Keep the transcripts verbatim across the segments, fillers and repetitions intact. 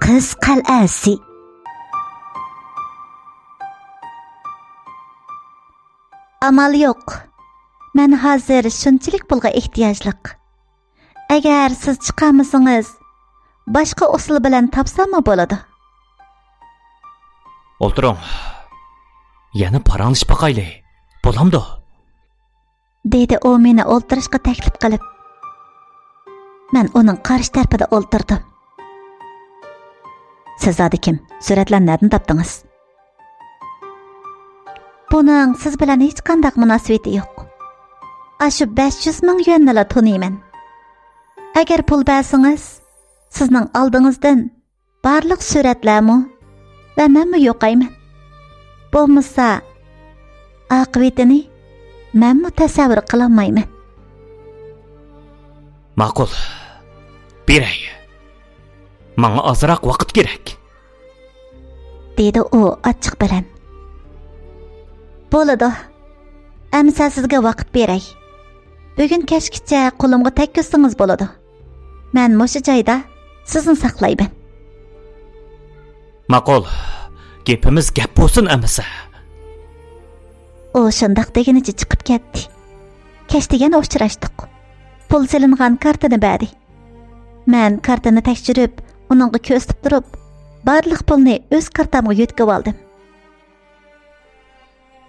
ئىز قەلئەسى. ئامال يوق. مەن ھازىر شۇنچىلىك پۇلغا ئېھتىياجلىق. ئەگەر سىز چىقالمىسىڭىز، باشقا ئۇسۇل بىلەن تاپساممۇ بولىدۇ. ئولتۇرۇڭ. يەنە پاراڭلىشىپ باقايلى. بولامدۇ؟ دېدى ئۇ مېنى ئولتۇرۇشقا تەكلىپ قىلىپ. مەن ئۇنىڭ قارشى تەرىپىدە ئولتۇردۇم. سىز زادى كىم؟ سۈرەتلەرنى نەدىن تاپتىڭىز؟ بۇنىڭ سىز بىلەن ھېچقانداق مۇناسىۋىتى يوق. ئاشۇ بەش يۈز مىڭ يۈەننىلا تونۇيمەن. ئەگەر پۇل بەرسىڭىز، سىزنىڭ ئالدىڭىزدىن بارلىق سۈرەتلەرمۇ ۋە مەنمۇ يوقايمەن. بولمىسا، ئاقىۋىتىنى مەنمۇ تەسەۋۋۇر قىلالمايمەن. ماقۇل، بېرەي. ماڭا ئازراق ۋاقىت كېرەك، دېدى ئۇ ئاچچىق بىلەن. بولىدۇ. ئەمسە سىزگە ۋاقىت بېرەي. بۈگۈن كەچكىچە قولۇمغا تەگكۈزسىڭىز بولىدۇ. مەن مۇشۇ جايدا سىزنى ساقلايمەن. ماقۇل، گېپىمىز گەپ بولسۇن ئەمىسە. ئۇ شۇنداق دېگىنىچە چىقىپ كەتتى. كەچتە يەنە ئۇچراشتۇق. پۇل سېلىنغان كارتىنى بەردى. مەن كارتىنى تەكشۈرۈپ، ئۇنىڭغا كۆرسىتىپ تۇرۇپ، بارلىق پۇلنى ئۆز كارتامغا يۆتكىۋالدىم.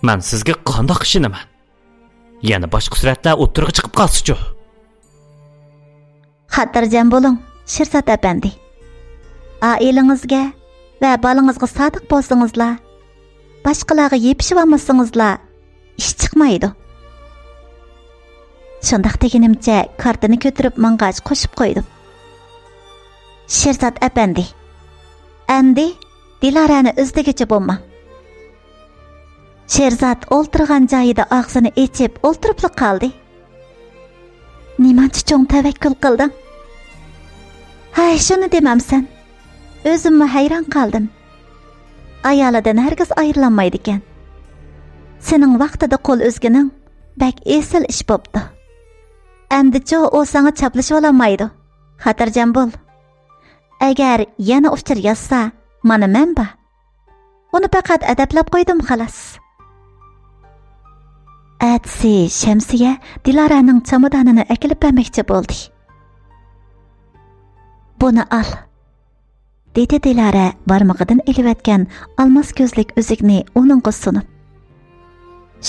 مەن سىزگە قانداق ئىشىنىمەن؟ يەنە باشقا سۈرەتلەر ئوتتۇرىغا چىقىپ قالسىچۇ؟ خاتىرجەم بولۇڭ، شىرزات ئەپەندى. ئائىلىڭىزگە ۋە بالىڭىزغا سادىق بولسىڭىزلا، باشقىلارغا يېپىشىۋالمىسىڭىزلا، ئىش چىقمايدۇ. شۇنداق دېگىنىمچە كارتىنى كۆتۈرۈپ ماڭغاچ قوشۇپ قويدۇم. شىرزات ئەپەندى، ئەمدى دىلارەنى ئىزدىگۈچى بولماڭ. شىرزات ئولتۇرغان جايىدا ئاغزىنى ئېچىپ ئولتۇرۇپلا قالدى. نېمانچە چوڭ تەۋەككۈل قىلدىڭ؟ ھەي، شۇنى دېمەمسەن. ئۆزۈممۇ ھەيران قالدىم. ئايالىدىن ھەرگىز ئايرىلالمايدىكەن. سېنىڭ ۋاقتىدا قول ئۈزگىنىڭ بەك ئېسىل ئىش بوپتۇ. ئەمدىچۇ ئۇ ساڭا چاپلىشىۋالالمايدۇ. خاتىرجەم بول. ئەگەر يەنە ئۇچۇر يازسا، مانا مەن بار. ئۇنى پەقەت ئەدەپلەپ قويدۇم، خالاس. ئەتىسى شەمسىيە دىلارەنىڭ چامادانىنى ئەكېلىپ بەرمەكچى بولدى. بۇنى ئال، دېدى دىلارە بارمىقىدىن ئېلىۋەتكەن ئالماس كۆزلۈك ئۈزۈكنى ئۇنىڭغا سۇنۇپ.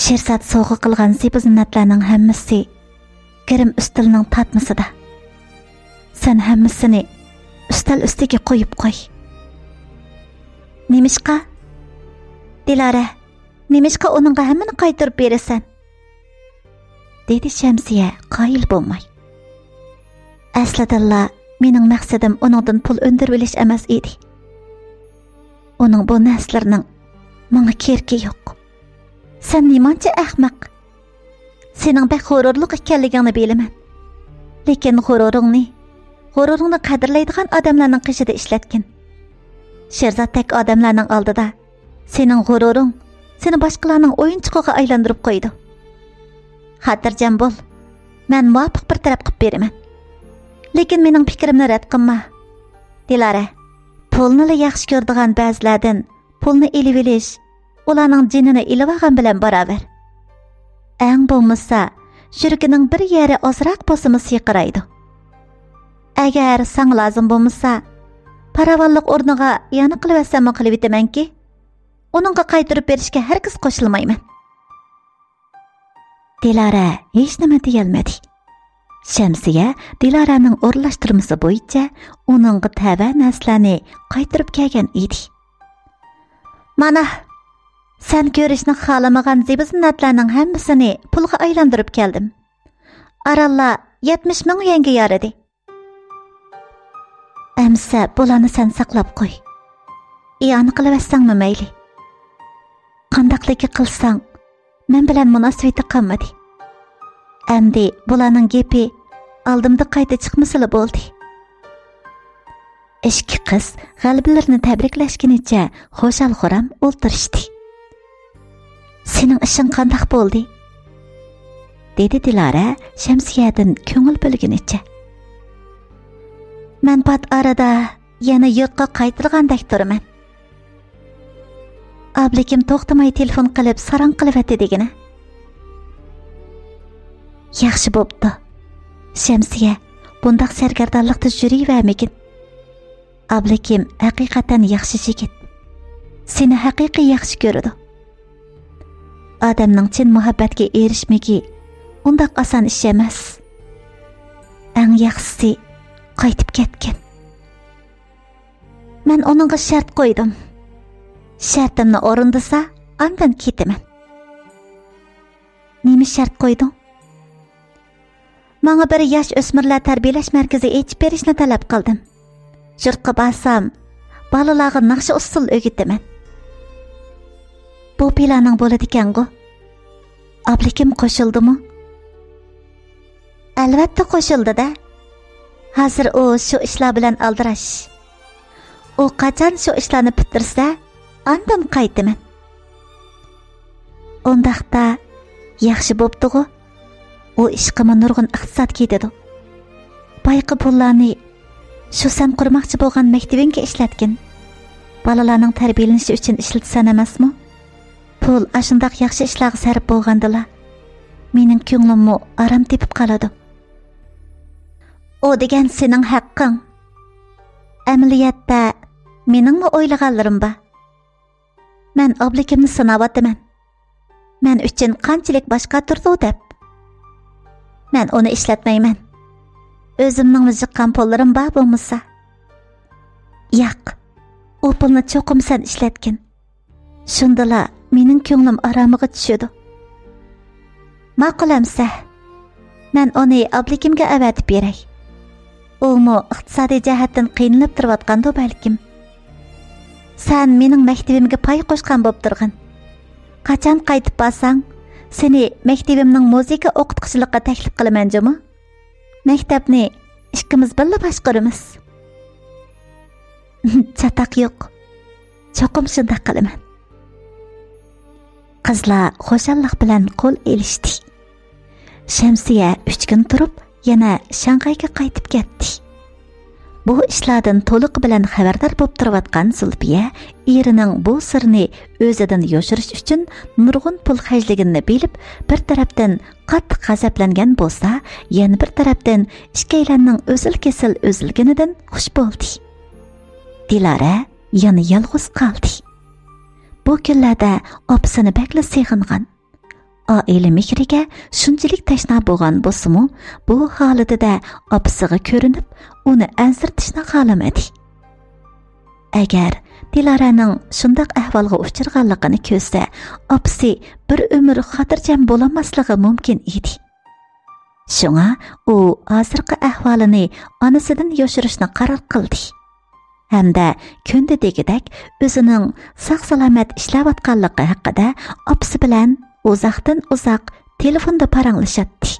شىرزات سوۋغا قىلغان زىبۇ زىننەتلەرنىڭ ھەممىسى گىرىم ئۈستىلىنىڭ تارتمىسىدا. سەن ھەممىسىنى ئۈستەل ئۈستىگە قويۇپ قوي. نېمىشقا؟ دىلارە، نېمىشقا ئۇنىڭغا ھەممىنى قايتۇرۇپ بېرىسەن؟ دېدى شەمسىيە قايىل بولماي. ئەسلىدىنلا مېنىڭ مەقسىتىم ئۇنىڭدىن پۇل ئۈندۈرۈۋېلىش ئەمەس ئىدى. ئۇنىڭ بۇ نەرسىلىرىنىڭ ماڭا كېرىكى يوق. سەن نېمانچە ئەخمەق! سېنىڭ بەك غۇرۇرلۇق ئىكەنلىكىڭنى بىلىمەن. لېكىن غۇرۇرۇڭنى، غۇرۇرۇڭنى قەدىرلەيدىغان ئادەملەرنىڭ قېشىدا ئىشلەتكىن. شىرزاتتەك ئادەملەرنىڭ ئالدىدا سېنىڭ غۇرۇرۇڭ سېنى باشقىلارنىڭ ئويۇنچۇقىغا ئايلاندۇرۇپ قويىدۇ. خاتىرجەم بول، مەن مۇۋاپىق بىر تەرەپ قىلىپ بېرىمەن. لېكىن مېنىڭ پىكرىمنى رەت قىلما. دىلارە، پۇلنىلا ياخشى كۆرىدىغان بەزىلەردىن پۇلنى ئېلىۋېلىش، ئۇلارنىڭ جېنىنى ئېلىۋالغان بىلەن باراۋەر. ئەڭ بولمىسا، يۈرىكىنىڭ بىر يېرى ئازراق بولسىمۇ سىرقىرايدۇ. ئەگەر ساڭا لازىم بولمىسا، پاراۋانلىق ئورنىغا ئىئانە قىلىۋەتسەممۇ قىلىۋېتىمەنكى، ئۇنىڭغا قايتۇرۇپ بېرىشكە ھەرگىز قوشۇلمايمەن. دىلارە ھېچنېمە دېيەلمىدى. شەمسىيە دىلارەنىڭ ئورۇنلاشتۇرمىسى بويىچە ئۇنىڭغا تەۋە نەرسىلەرنى قايتۇرۇپ كەلگەن ئىدى. مانا، سەن كۆرۈشنى خالىمىغان زىبۇ زىننەتلەرنىڭ ھەممىسىنى پۇلغا ئايلاندۇرۇپ كەلدىم. ئارانلا يەتمىش مىڭ يۈەنگە يارىدى. ئەمسە بۇلارنى سەن ساقلاپ قوي. ئىئانە قىلىۋەتسەڭمۇ مەيلى. قانداقلىكى قىلساڭ، مەن بىلەن مۇناسىۋىتى قالمىدى. ئەمدى بۇلارنىڭ گېپى ئالدىمدا قايتا چىقمىسىلا بولدى. ئىككى قىز غەلىبىلىرىنى تەبرىكلەشكىنىچە خۇشال-خۇرام ئولتۇرۇشتى. سېنىڭ ئىشىڭ قانداق بولدى؟ دېدى دىلارە شەمسىيەدىن كۆڭۈل بۆلگىنىچە. مەن پات ئارىدا يەنە يۇرتقا قايتىدىغاندەك تۇرىمەن. ئابلىكىم توختىماي تېلېفون قىلىپ ساراڭ قىلىۋەتتى دېگىنە. ياخشى بوپتۇ. شەمسىيە، بۇنداق سەرگەردانلىقتا يۈرۈۋەرمىگىن. ئابلىكىم ھەقىقەتەن ياخشى يىگىت. سېنى ھەقىقىي ياخشى كۆرىدۇ. ئادەمنىڭ چىن مۇھەببەتكە ئېرىشمىكى ئۇنداق ئاسان ئىش ئەمەس. ئەڭ ياخشىسى، قايتىپ كەتكىن. مەن ئۇنىڭغا شەرت قويدۇم. شەرتىمنى ئورۇندىسا، ئاندىن كېتىمەن. نېمە شەرت قويدۇڭ؟ ماڭا بىر ياش ئۆسمۈرلەر تەربىيەلەش مەركىزى ئېچىپ بېرىشنى تەلەپ قىلدىم. يۇرتقا بارسام، بالىلارغا ناخشا ئۇسسۇل ئۆگىتىمەن. بۇ پىلانىڭ بولىدىكەنغۇ؟ ئابلىكىم قوشۇلدىمۇ؟ ئەلۋەتتە قوشۇلدى-دە. ھازىر ئۇ شۇ ئىشلار بىلەن ئالدىراش. ئۇ قاچان شۇ ئىشلارنى پۈتتۈرسە، ئاندىن قايتىمەن. ئۇنداقتا ياخشى بوپتىغۇ؟ ئۇ ئىشقىمۇ نۇرغۇن ئىقتىساد كېتىدۇ. بايىقى پۇللارنى شۇ سەن قۇرماقچى بولغان مەكتىۋىڭگە ئىشلەتكىن. بالىلارنىڭ تەربىيەلىنىشى ئۈچۈن ئىشلىتىسەن ئەمەسمۇ؟ پۇل ئاشۇنداق ياخشى ئىشلارغا سەرپ بولغاندىلا، مېنىڭ كۆڭلۈممۇ ئارام تېپىپ قالىدۇ. ئۇ دېگەن سېنىڭ ھەققىڭ. ئەمەلىيەتتە، مېنىڭمۇ ئويلىغانلىرىم بار. مەن ئابلىكىمنى سىناۋاتىمەن. مەن ئۈچۈن قانچىلىك باش قاتۇرىدۇ دەپ. مەن ئۇنى ئىشلەتمەيمەن. ئۆزۈمنىڭمۇ جىققان پۇللىرىم بار بولمىسا. ياق، ئۇ پۇلنى چوقۇم سەن ئىشلەتكىن. شۇندىلا مېنىڭ كۆڭلۈم ئارامىغا چۈشىدۇ. ماقۇل ئەمسە، مەن ئۇنى ئابلىكىمگە ئەۋەتىپ بېرەي. ئۇمۇ ئىقتىسادىي جەھەتتىن قىينىلىپ تۇرۇۋاتقاندۇ بەلكىم. سەن مېنىڭ مەكتىۋىمگە پاي قوشقان بوپ تۇرغىن. قاچان قايتىپ بارساڭ، سېنى مەكتىۋىمنىڭ مۇزىكا ئوقۇتقۇچىلىقىغا تەكلىپ قىلىمەن جۇمۇ. مەكتەپنى ئىككىمىز بىللە باشقۇرىمىز. چاتاق يوق. چوقۇم شۇنداق قىلىمەن. قىزلار خۇشاللىق بىلەن قول ئېلىشتى. شەمسىيە ئۈچ كۈن تۇرۇپ، يەنە شاڭخەيگە قايتىپ كەتتى. بۇ ئىشلاردىن تولۇق بىلەن خەۋەردار بولۇپ تۇرۇۋاتقان زۇلپىيە ئېرىنىڭ بۇ سىرنى ئۆزىدىن يوشۇرۇش ئۈچۈن نۇرغۇن پۇل خەجلىگىنىنى بىلىپ، بىر تەرەپتىن قاتتىق غەزەپلەنگەن بولسا، يەنە بىر تەرەپتىن ئىككىيلەننىڭ ئۈزۈل-كېسىل ئۈزۈلگىنىدىن خۇش بولدى. دىلارە يەنە يالغۇز قالدى. بۇ كۈنلەردە ئاپىسىنى بەكلا سېغىنغان. ئائىلە مېھرىگە شۇنچىلىك تەشنا بولغان بولسىمۇ، بۇ ھالىتىدە ئاپىسىغا كۆرۈنۈپ، ئۇنى ئەنسىرىتىشنى خالىمىدى. ئەگەر دىلارەنىڭ شۇنداق ئەھۋالغا ئۇچرىغانلىقىنى كۆرسە، ئاپىسى بىر ئۆمۈر خاتىرجەم بولالماسلىقى مۇمكىن ئىدى. شۇڭا ئۇ ھازىرقى ئەھۋالىنى ئانىسىدىن يوشۇرۇشنى قارار قىلدى. ھەمدە كۈندە دېگۈدەك ئۆزىنىڭ ساق-سالامەت ئىشلەۋاتقانلىقى ھەققىدە ئاپىسى بىلەن ئۇزاقتىن-ئۇزاق تېلېفوندا پاراڭلىشاتتى.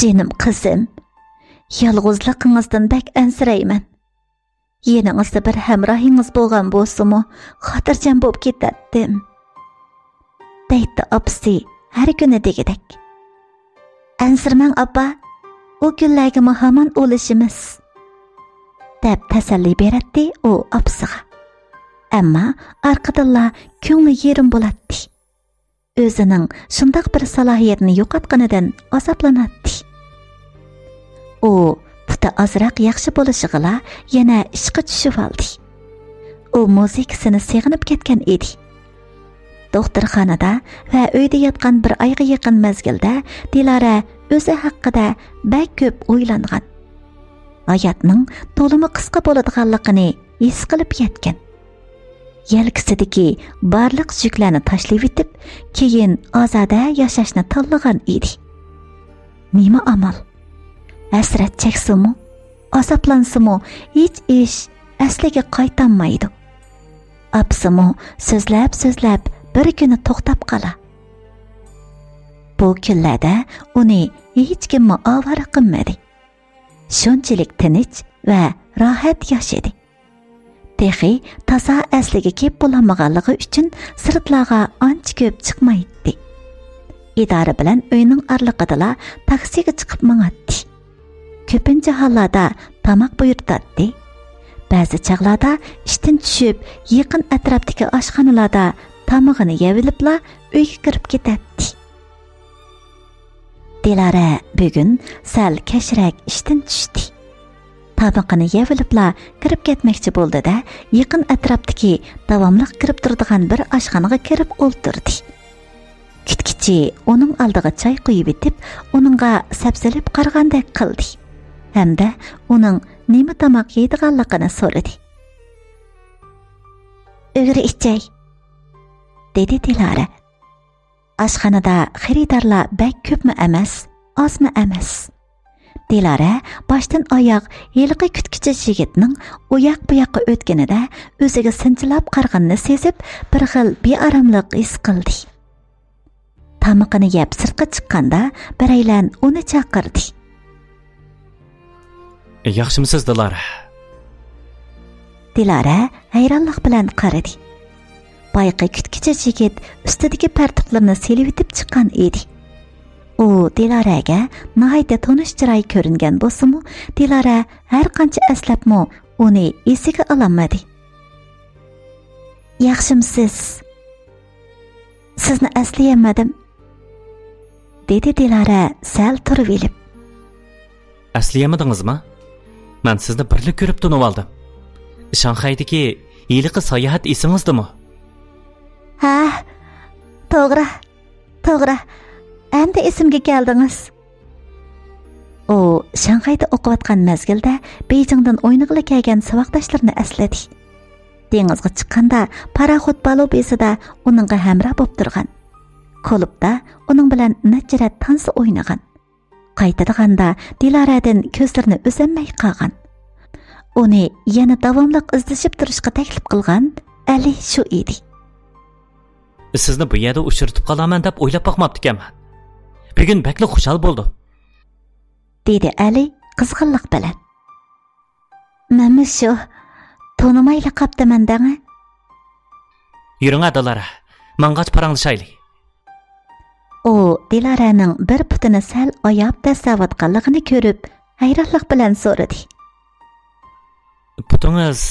جېنىم قىزىم، يالغۇزلۇقىڭىزدىن بەك ئەنسىرەيمەن. يېنىڭىزدا بىر ھەمراھىڭىز بولغان بولسىمۇ، خاتىرجەم بولۇپ كېتەتتىم، دەيتتى ئاپىسى ھەر كۈنى دېگۈدەك. ئەنسىرىمەڭ ئاپا، ئۇ كۈنلەرگىمۇ ھامان ئۇلىشىمىز، دەپ تەسەللى بېرەتتى ئۇ ئاپىسىغا. ئەمما ئارقىدىنلا كۆڭلى يېرىم بولاتتى. ئۆزىنىڭ شۇنداق بىر سالاھىيەتنى يوقاتقىنىدىن ئازابلىناتتى. ئۇ پۇتى ئازراق ياخشى بولۇشىغىلا يەنە ئىشقا چۈشۈۋالدى. ئۇ مۇزىكىسىنى سېغىنىپ كەتكەن ئىدى. دوختۇرخانىدا ۋە ئۆيدە ياتقان بىر ئايغا يېقىن مەزگىلدە دىلارە ئۆزى ھەققىدە بەك كۆپ ئويلانغان. ھاياتنىڭ تولىمۇ قىسقا بولىدىغانلىقىنى ھېس قىلىپ يەتكەن. يەلكىسىدىكى بارلىق يۈكلەرنى تاشلىۋېتىپ، كېيىن ئازادە ياشاشنى تاللىغان ئىدى. نېمە ئامال؟ ھەسرەت چەكسىمۇ، ئازابلانسىمۇ، ھېچ ئىش ئەسلىگە قايتالمايدۇ. ئاپىسىمۇ سۆزلەپ-سۆزلەپ بىر كۈنى توختاپ قالا. بۇ كۈنلەردە ئۇنى ھېچكىممۇ ئاۋارە قىلمىدى. شۇنچىلىك تىنچ ۋە راھەت ياشىدى. تېخى تازا ئەسلىگە كېلىپ بولالمىغانلىقى ئۈچۈن سىرتلارغا ئانچە كۆپ چىقمايتتى. ئىدارە بىلەن ئۆينىڭ ئارىلىقىدىلا تاكسىغا چىقىپ ماڭاتتى. كۆپىنچە ھاللاردا تاماق بۇيرۇتاتتى. بەزى چاغلاردا ئىشتىن چۈشۈپ، يېقىن ئەتراپتىكى ئاشخانىلاردا تامىقىنى يەۋېلىپلا ئۆيگە كىرىپ كېتەتتى. دىلارە بۈگۈن سەل كەچرەك ئىشتىن چۈشتى. تامىقىنى يەۋېلىپلا كىرىپ كەتمەكچى بولدى-دە، يېقىن ئەتراپتىكى داۋاملىق كىرىپ تۇرىدىغان بىر ئاشخانىغا كىرىپ ئولتۇردى. كۈتكۈچى ئۇنىڭ ئالدىغا چاي قۇيۇۋېتىپ، ئۇنىڭغا سەپسېلىپ قارىغاندەك قىلدى ھەمدە ئۇنىڭ نېمە تاماق يەيدىغانلىقىنى سورىدى. «ئۆگرە ئىچەي،» دېدى دىلارە. ئاشخانىدا خېرىدارلار بەك كۆپمۇ ئەمەس، ئازمۇ ئەمەس. دىلارە باشتىن ئاياغ ھېلىقى كۈتكۈچى يىگىتنىڭ ئۇ ياق بۇ ياققا ئۆتكىنىدە ئۆزىگە سىنچىلاپ قارىغىنىنى سېزىپ، بىر خىل بىئاراملىق ھېس قىلدى. تامىقىنى يەپ سىرتقا چىققاندا، بىرەيلەن ئۇنى چاقىردى. «ياخشىمۇسىز، دىلارە؟» دىلارە ھەيرانلىق بىلەن قارىدى. بايىقى كۈتكۈچى يىگىت ئۈستىدىكى پەرتۇقلىرىنى سېلىۋېتىپ چىققان ئىدى. ئۇ دىلارەگە ناھايىتى تونۇش چىراي كۆرۈنگەن بولسىمۇ، دىلارە ھەر قانچە ئەسلەپمۇ ئۇنى ئېسىگە ئالالمىدى. «ياخشىمۇسىز؟» «سىزنى ئەسلىيەلمىدىم،» دېدى دىلارە سەل تۇرۇۋېلىپ. «ئەسلىيەلمىدىڭىزمۇ؟ مەن سىزنى بىرلا كۆرۈپ تونۇۋالدىم. شاڭخەيدىكى ھېلىقى ساياھەت ئېسىڭىزدىمۇ؟» «ھە، توغرا، توغرا. ئەمدى ئېسىمگە كەلدىڭىز.» ئۇ شاڭخەيدە ئوقۇۋاتقان مەزگىلدە بېيجىڭدىن ئوينىغىلى كەلگەن ساۋاقداشلىرىنى ئەسلىدى. دېڭىزغا چىققاندا پاراخوت پالۇبىسىدا ئۇنىڭغا ھەمراھ بوپ تۇرغان. كۇلۇبتا ئۇنىڭ بىلەن نەچچە رەت تانسا ئوينىغان. قايتىدىغاندا دىلارەدىن كۆزلىرىنى ئۈزەلمەي قالغان. ئۇنى يەنە داۋاملىق ئىزدىشىپ تۇرۇشقا تەكلىپ قىلغان ئەلى شۇ ئىدى. «سىزنى بۇ يەردە ئۇچرىتىپ قالارمەن دەپ ئويلاپ باقماپتىكەنمەن. بۈگۈن بەكلا خۇشال بولدۇم.» دېدى ئەلى قىزغىنلىق بىلەن. «مەنمۇ شۇ، تونۇمايلا قاپتىمەن دەڭە.» «يۈرۈڭە، دىلارە، ماڭغاچ پاراڭلىشايلى.» ئۇ دىلارەنىڭ بىر پۇتىنى سەل ئاياپ دەسسەۋاتقانلىقىنى كۆرۈپ، ھەيرانلىق بىلەن سورىدى. «پۇتىڭىز؟»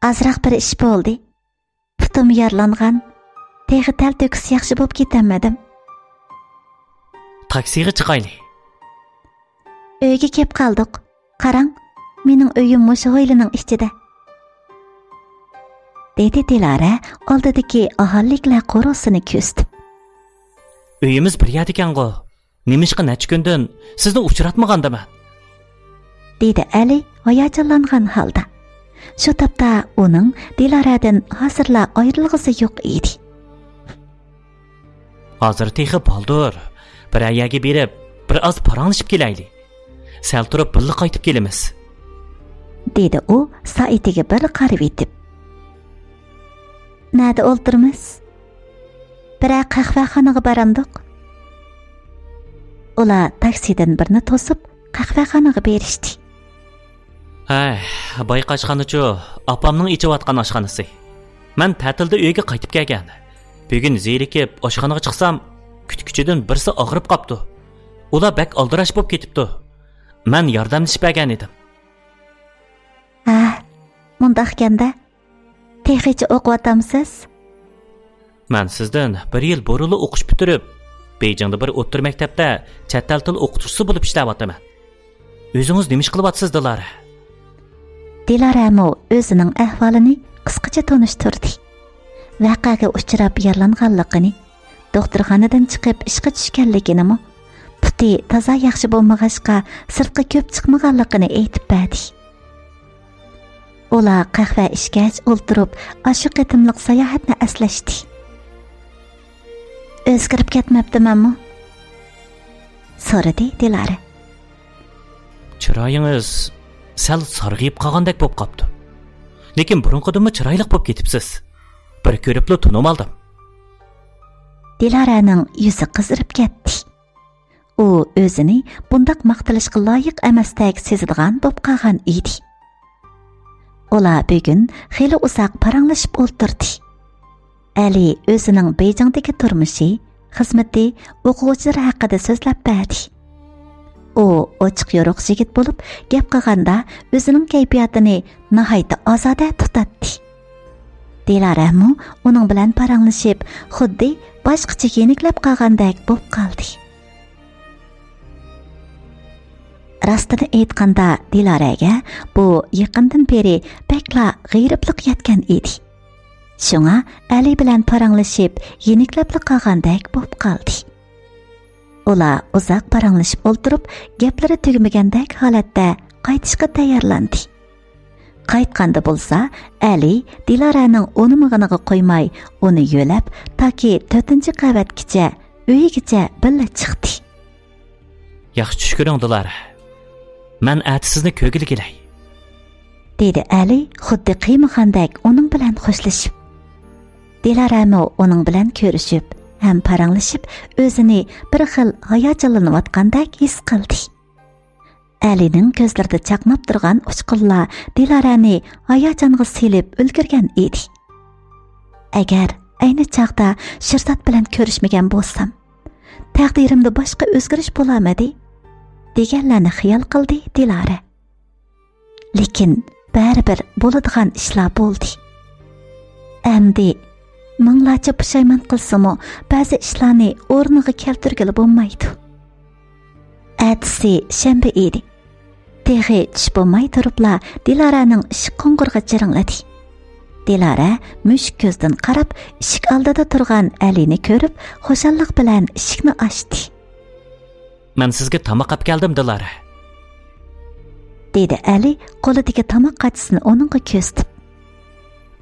«ئازراق بىر ئىش بولدى. پۇتۇم يارىلانغان. تېخى تەلتۆكۈس ياخشى بولۇپ كېتەلمىدىم.» «تاكسىغا چىقايلى.» «ئۆيگە كەپ قالدۇق. قاراڭ، مېنىڭ ئۆيۈم مۇشۇ ھويلىنىڭ ئىچىدە،» دېدى دىلارە ئالدىدىكى ئاھالىلىكلەر قورۇسىنى كۆرسىتىپ. «ئۆيىمىز بىر يەردىكەنغۇ. نېمىشقا نەچچە كۈندىن سىزنى ئۇچراتمىغاندىمەن؟» دېدى ئەلى ھاياجانلانغان ھالدا. شۇ تاپتا ئۇنىڭ دىلارەدىن ھازىرلا ئايرىلغۇسى يوق ئىدى. «ھازىر تېخى بالدۇر. بىرەر يەرگە بېرىپ، بىر ئاز پاراڭلىشىپ كېلەيلى. سەل تۇرۇپ بىللە قايتىپ كېلىمىز،» دېدى ئۇ سائىتىگە بىر قارىۋېتىپ. «نەدە ئولتۇرىمىز؟ بىرەر قەھۋەخانىغا بارامدۇق؟» ئۇلار تاكسىدىن بىرنى توسۇپ، قەھۋەخانىغا بېرىشتى. «ھەي، بايىقى ئاشخانىچۇ، ئاپامنىڭ ئېچىۋاتقان ئاشخانىسى. مەن تەتىلدە ئۆيگە قايتىپ كەلگەن. بۈگۈن زېرىكىپ ئاشخانىغا چىقسام، كۈتكۈچىدىن بىرسى ئاغرىپ قاپتۇ. ئۇلار بەك ئالدىراش بولۇپ كېتىپتۇ. مەن ياردەملىشىپ بەرگەن ئىدىم.» «ھە، مۇنداقكەن-دە. تېخىچە ئوقۇۋاتامسىز؟» «مەن سىزدىن بىر يىل بۇرۇنلا ئوقۇش پۈتتۈرۈپ، بېيجىڭدا بىر ئوتتۇرا مەكتەپتە چەت ئەل تىل ئوقۇتقۇچىسى بولۇپ ئىشلەۋاتىمەن. ئۆزىڭىز نېمە ئىش قىلىۋاتىسىز، دىلارە؟» دىلارەمۇ ئۆزىنىڭ ئەھۋالىنى قىسقىچە تونۇشتۇردى. ۋەقەگە ئۇچراپ يارىلانغانلىقىنى، دوختۇرخانىدىن چىقىپ ئىشقا چۈشكەنلىكىنىمۇ، پۇتى تازا ياخشى بولمىغاچقا، سىرتقا كۆپ چىقمىغانلىقىنى ئېيتىپ بەردى. ئۇلار قەھۋە ئىچكەچ ئولتۇرۇپ، ئاشۇ قېتىملىق ساياھەتنى ئەسلەشتى. «ئۆزگىرىپ كەتمەپتىمەنمۇ؟» سورىدى دىلارە. «چىرايىڭىز سەل سارغىيىپ قالغاندەك بولۇپ قاپتۇ. لېكىن بۇرۇنقىدىنمۇ چىرايلىق بولۇپ كېتىپسىز. بىر كۆرۈپلا تونۇۋالدىم.» دىلارەنىڭ يۈزى قىزىرىپ كەتتى. ئۇ ئۆزىنى بۇنداق ماختىلىشقا لايىق ئەمەستەك سېزىدىغان بولۇپ قالغان ئىدى. ئۇلار بۈگۈن خېلى ئۇزاق پاراڭلىشىپ ئولتۇردى. ئەلى ئۆزىنىڭ بېيجىڭدىكى تۇرمۇشى، خىزمىتى، ئوقۇغۇچىلىرى ھەققىدە سۆزلەپ بەردى. ئۇ ئوچۇق يورۇق يىگىت بولۇپ، گەپ قىلغاندا ئۆزىنىڭ كەيپىياتىنى ناھايىتى ئازادە تۇتاتتى. دىلارەمۇ ئۇنىڭ بىلەن پاراڭلىشىپ، خۇددى باشقىچە يېنىكلەپ قالغاندەك بولۇپ قالدى. راستىنى ئېيتقاندا، دىلارەگە بۇ يېقىندىن بېرى بەكلا غېرىبلىق يەتكەن ئىدى. شۇڭا ئەلى بىلەن پاراڭلىشىپ، يېنىكلەپلا قالغاندەك بولۇپ قالدى. ئۇلار ئۇزاق پاراڭلىشىپ ئولتۇرۇپ، گەپلىرى تۈگىمىگەندەك ھالەتتە قايتىشقا تەييارلاندى. قايتقاندا بولسا، ئەلى دىلارەنىڭ ئۇنىمىغىنىغا قويماي، ئۇنى يۆلەپ، تاكى تۆتىنچى قەۋەتكىچە، ئۆيىگىچە بىللە چىقتى. ياخشى چۈش كۆرۈڭ، دىلارە. مەن ئەتە سىزنى كۆرگىلى كېلەي. دېدى ئەلى خۇددى قىيمىغاندەك ئۇنىڭ بىلەن خوشلىشىپ. دىلارەمۇ ئۇنىڭ بىلەن كۆرۈشۈپ ھەم پاراڭلىشىپ، ئۆزىنى بىر خىل ھاياجانلىنىۋاتقاندەك ھېس قىلدى. ئەلىنىڭ كۆزلىرىدە چاقناپ تۇرغان ئۇچقۇنلار دىلارەنى ھاياجانغا سېلىپ ئۈلگۈرگەن ئىدى. ئەگەر ئەينى چاغدا شىرزات بىلەن كۆرۈشمىگەن بولسام، تەقدىرىمدە باشقا ئۆزگىرىش بولارمىدى؟ دېگەنلەرنى خىيال قىلدى دىلارە. لېكىن بەرىبىر بولىدىغان ئىشلار بولدى. ئەمدى مىڭلارچە پۇشايمان قىلسىمۇ، بەزى ئىشلارنى ئورنىغا كەلتۈرگىلى بولمايدۇ. ئەتىسى شەنبە ئىدى. تېخى چۈش بولماي تۇرۇپلا دىلارەنىڭ ئىشىك قوڭغۇرىقى جىرىڭلىدى. دىلارە مۈشۈك كۆزدىن قاراپ، ئىشىك ئالدىدا تۇرغان ئەلىنى كۆرۈپ، خۇشاللىق بىلەن ئىشىكنى ئاچتى. مەن سىزگە تاماق ئەپ كەلدىم، دىلارە. دېدى ئەلى قولىدىكى تاماق قاچىسىنى ئۇنىڭغا كۆرسىتىپ.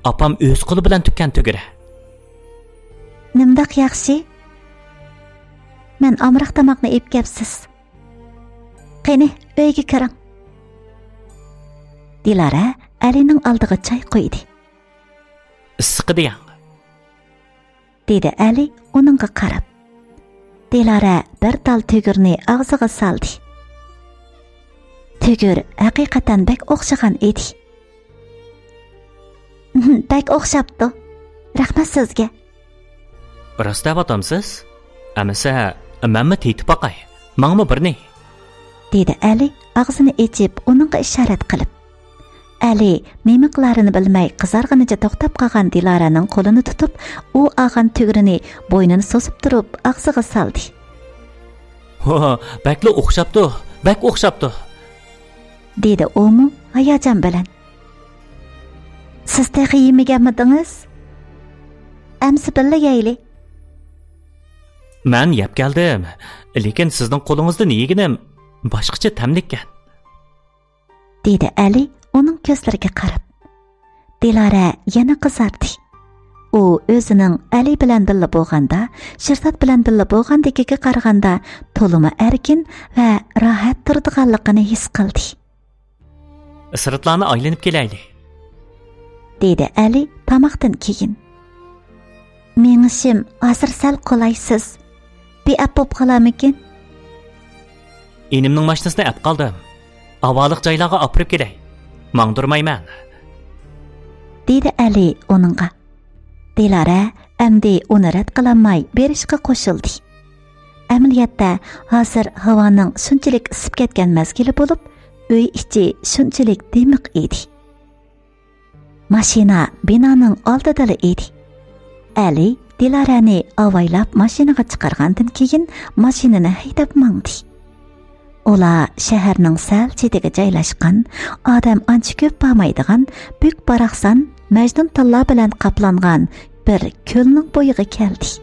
ئاپام ئۆز قولى بىلەن تۈگكەن تۈگرە. نېمانداق ياخشى؟ مەن ئامراق تاماقنى ئېلىپ كەپسىز. قېنى، ئۆيگە كىرىڭ. دىلارە ئەلىنىڭ ئالدىغا چاي قۇيدى. ئىسسىقى دېيىڭ. دېدى ئەلى ئۇنىڭغا قاراپ. دىلارە بىر تال تۈگۈرنى ئاغزىغا سالدى. تۈگۈر ھەقىقەتەن بەك ئوخشىغان ئىدى. بەك ئوخشاپتۇ. رەھمەت سىزگە. راست دەۋاتامسىز؟ ئەمىسە، مەنمۇ تېتىپ باقاي. ماڭىمۇ بىرنى. دېدى ئەلى ئاغزىنى ئېچىپ ئۇنىڭغا ئىشارەت قىلىپ. ئەلى نېمە قىلارىنى بىلمەي قىزارغىنىچە توختاپ قالغان دىلارەنىڭ قولىنى تۇتۇپ، ئۇ ئالغان تۈگرىنى بوينىنى سوزۇپ تۇرۇپ ئاغزىغا سالدى. ھو، بەكلا ئوخشاپتۇ، بەك ئوخشاپتۇ. دېدى ئۇمۇ ھاياجان بىلەن. سىز تېخى يېمىگەنمىدىڭىز؟ ئەمسە بىللە يەيلى. مەن يەپ كەلدىم، لېكىن سىزنىڭ قولىڭىزدىن يېگىنىم باشقىچە تەملىككەن. دېدى ئەلى ئۇنىڭ كۆزلىرىگە قاراپ. دىلارە يەنە قىزاردى. ئۇ ئۆزىنىڭ ئەلى بىلەن بىللە بولغاندا، شىرزات بىلەن بىللە بولغاندىكىگە قارىغاندا تولىمۇ ئەركىن ۋە راھەت تۇرىدىغانلىقىنى ھېس قىلدى. سىرتلارنى ئايلىنىپ كېلەيلى. دېدى ئەلى تاماقتىن كېيىن. مېڭىشىم ھازىر سەل قولايسىز. بىئەپ بولۇپ قالارمىكىن؟ ئىنىمنىڭ ماشىنىسىنى ئەپ قالدىم. ھاۋالىق جايلارغا ئاپىرىپ كېلەي. ماڭدۇرمايمەن. دېدى ئەلى ئۇنىڭغا. دىلارە ئەمدى ئۇنى رەت قىلالماي بېرىشقا قوشۇلدى. ئەمەلىيەتتە، ھازىر ھاۋانىڭ شۇنچىلىك ئىسسىپ كەتكەن مەزگىلى بولۇپ، ئۆي ئىچى شۇنچىلىك دىمىق ئىدى. ماشىنا بىنانىڭ ئالدىدىلا ئىدى. ئەلى دىلارەنى ئاۋايلاپ ماشىنىغا چىقارغاندىن كېيىن، ماشىنىنى ھەيدەپ ماڭدى. ئۇلار شەھەرنىڭ سەل چېتىگە جايلاشقان، ئادەم ئانچە كۆپ بارمايدىغان، بۈك باراقسان مەجنۇنتاللار بىلەن قاپلانغان بىر كۆلنىڭ بويىغا كەلدى.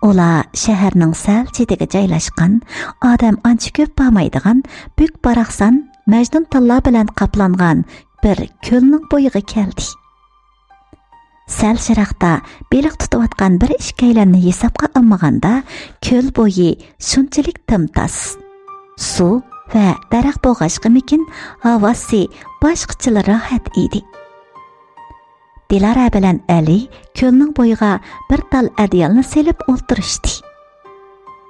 ئۇلار شەھەرنىڭ سەل چېتىگە جايلاشقان، ئادەم ئانچە كۆپ بارمايدىغان، بۈك باراقسان مەجنۇنتاللار بىلەن قاپلانغان بىر كۆلنىڭ بويىغا كەلدى. سەل يىراقتا بېلىق تۇتۇۋاتقان بىر ئىككىيلەننى ھېسابقا ئالمىغاندا، كۆل بويى شۇنچىلىك تىمتاس. سۇ ۋە دەرەخ بولغاچقىمىكىن، ھاۋاسى باشقىچىلا راھەت ئىدى. دىلارا بىلەن ئەلى كۆلنىڭ بويىغا بىر تال ئەدىيالنى سېلىپ ئولتۇرۇشتى.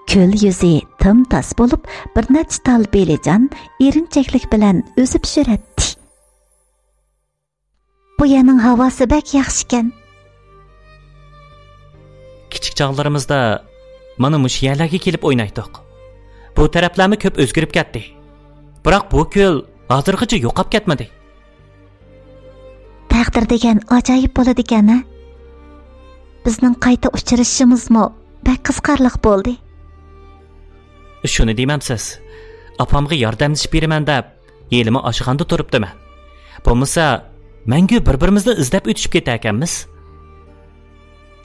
كۆل يۈزى تىم-تاس بولۇپ، بىر نەچچە تال بېلىجان ئېرىنچەكلىك بىلەن ئۈزۈپ يۈرەتتى. بۇ يەرنىڭ ھاۋاسى بەك ياخشىكەن. كىچىك چاغلىرىمىزدا مانا مۇشۇ يەرلەرگە كېلىپ ئوينايتتۇق. بۇ تەرەپلەرمۇ كۆپ ئۆزگىرىپ كەتتى. بىراق بۇ كۆل ھازىرغىچە يوقاپ كەتمىدى. تەقدىر دېگەن ئاجايىپ بولىدىكەن، ھە؟ بىزنىڭ قايتا ئۇچرىشىشىمىزمۇ بەك قىزىقارلىق بولدى. شۇنى دېمەمسىز؟ ئاپامغا ياردەملىشىپ بېرىمەن دەپ، ھېلىمۇ ئاشخانىدا تۇرۇپتىمەن. بولمىسا، مەڭگۈ بىر-بىرىمىزنى ئىزدەپ ئۆتۈشۈپ كېتەركەنمىز.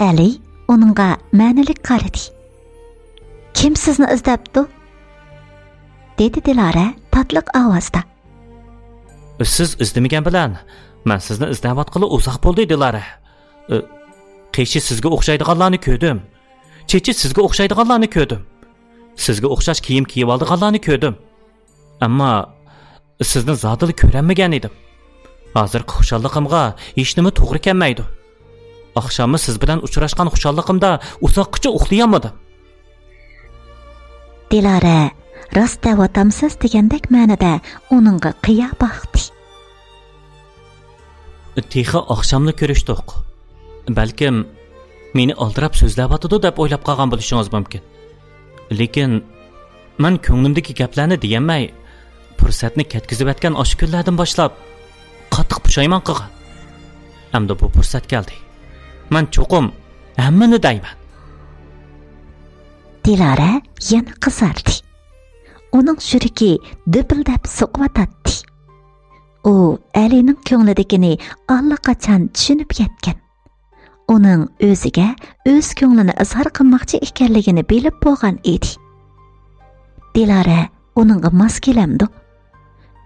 ئەلى ئۇنىڭغا مەنىلىك قارىدى. كىم سىزنى ئىزدەپتۇ؟ دېدى دىلارە تاتلىق ئاۋازدا. سىز ئىزدىمىگەن بىلەن، مەن سىزنى ئىزدەۋاتقىلى ئۇزاق بولدى، دىلارە. ئى، قېشى سىزگە ئوخشايدىغانلارنى كۆردۈم. چېچى سىزگە ئوخشايدىغانلارنى كۆردۈم. سىزگە ئوخشاش كىيىم كىيىۋالىدىغانلارنى كۆردۈم. ئەمما سىزنى زادىلا كۆرەلمىگەن ئىدىم. ھازىرقى خۇشاللىقىمغا ھېچنېمە توغرا كەلمەيدۇ. ئاخشاممۇ سىز بىلەن ئۇچراشقان خۇشاللىقىمدا ئۇزاققىچە ئۇخلىيالمىدىم. دىلارە، راست دەۋاتامسىز دېگەندەك مەنىدە ئۇنىڭغا قىيا باقتى. تېخى ئاخشاملا كۆرۈشتۇق. بەلكىم مېنى ئالدىراپ سۆزلەۋاتىدۇ دەپ ئويلاپ قالغان بولۇشىڭىز مۇمكىن. لېكىن مەن كۆڭلۈمدىكى گەپلەرنى دېيەلمەي، پۇرسەتنى كەتكۈزۈۋەتكەن ئاشۇ كۈنلەردىن باشلاپ قاتتىق پۇشايمان قىلغان. ئەمدى بۇ پۇرسەت كەلدى. مەن چوقۇم ھەممىنى دەيمەن. دىلارە يەنە قىزاردى. ئۇنىڭ يۈرىكى دۈپۈلدەپ سوقۇۋاتاتتى. ئۇ ئەلىنىڭ كۆڭلىدىكىنى ئاللىقاچان چۈشىنىپ يەتكەن. ئۇنىڭ ئۆزىگە ئۆز كۆڭلىنى ئىزھار قىلماقچى ئىكەنلىكىنى بىلىپ بولغان ئىدى. دىلارە ئۇنىڭغا ماس كېلەمدۇ؟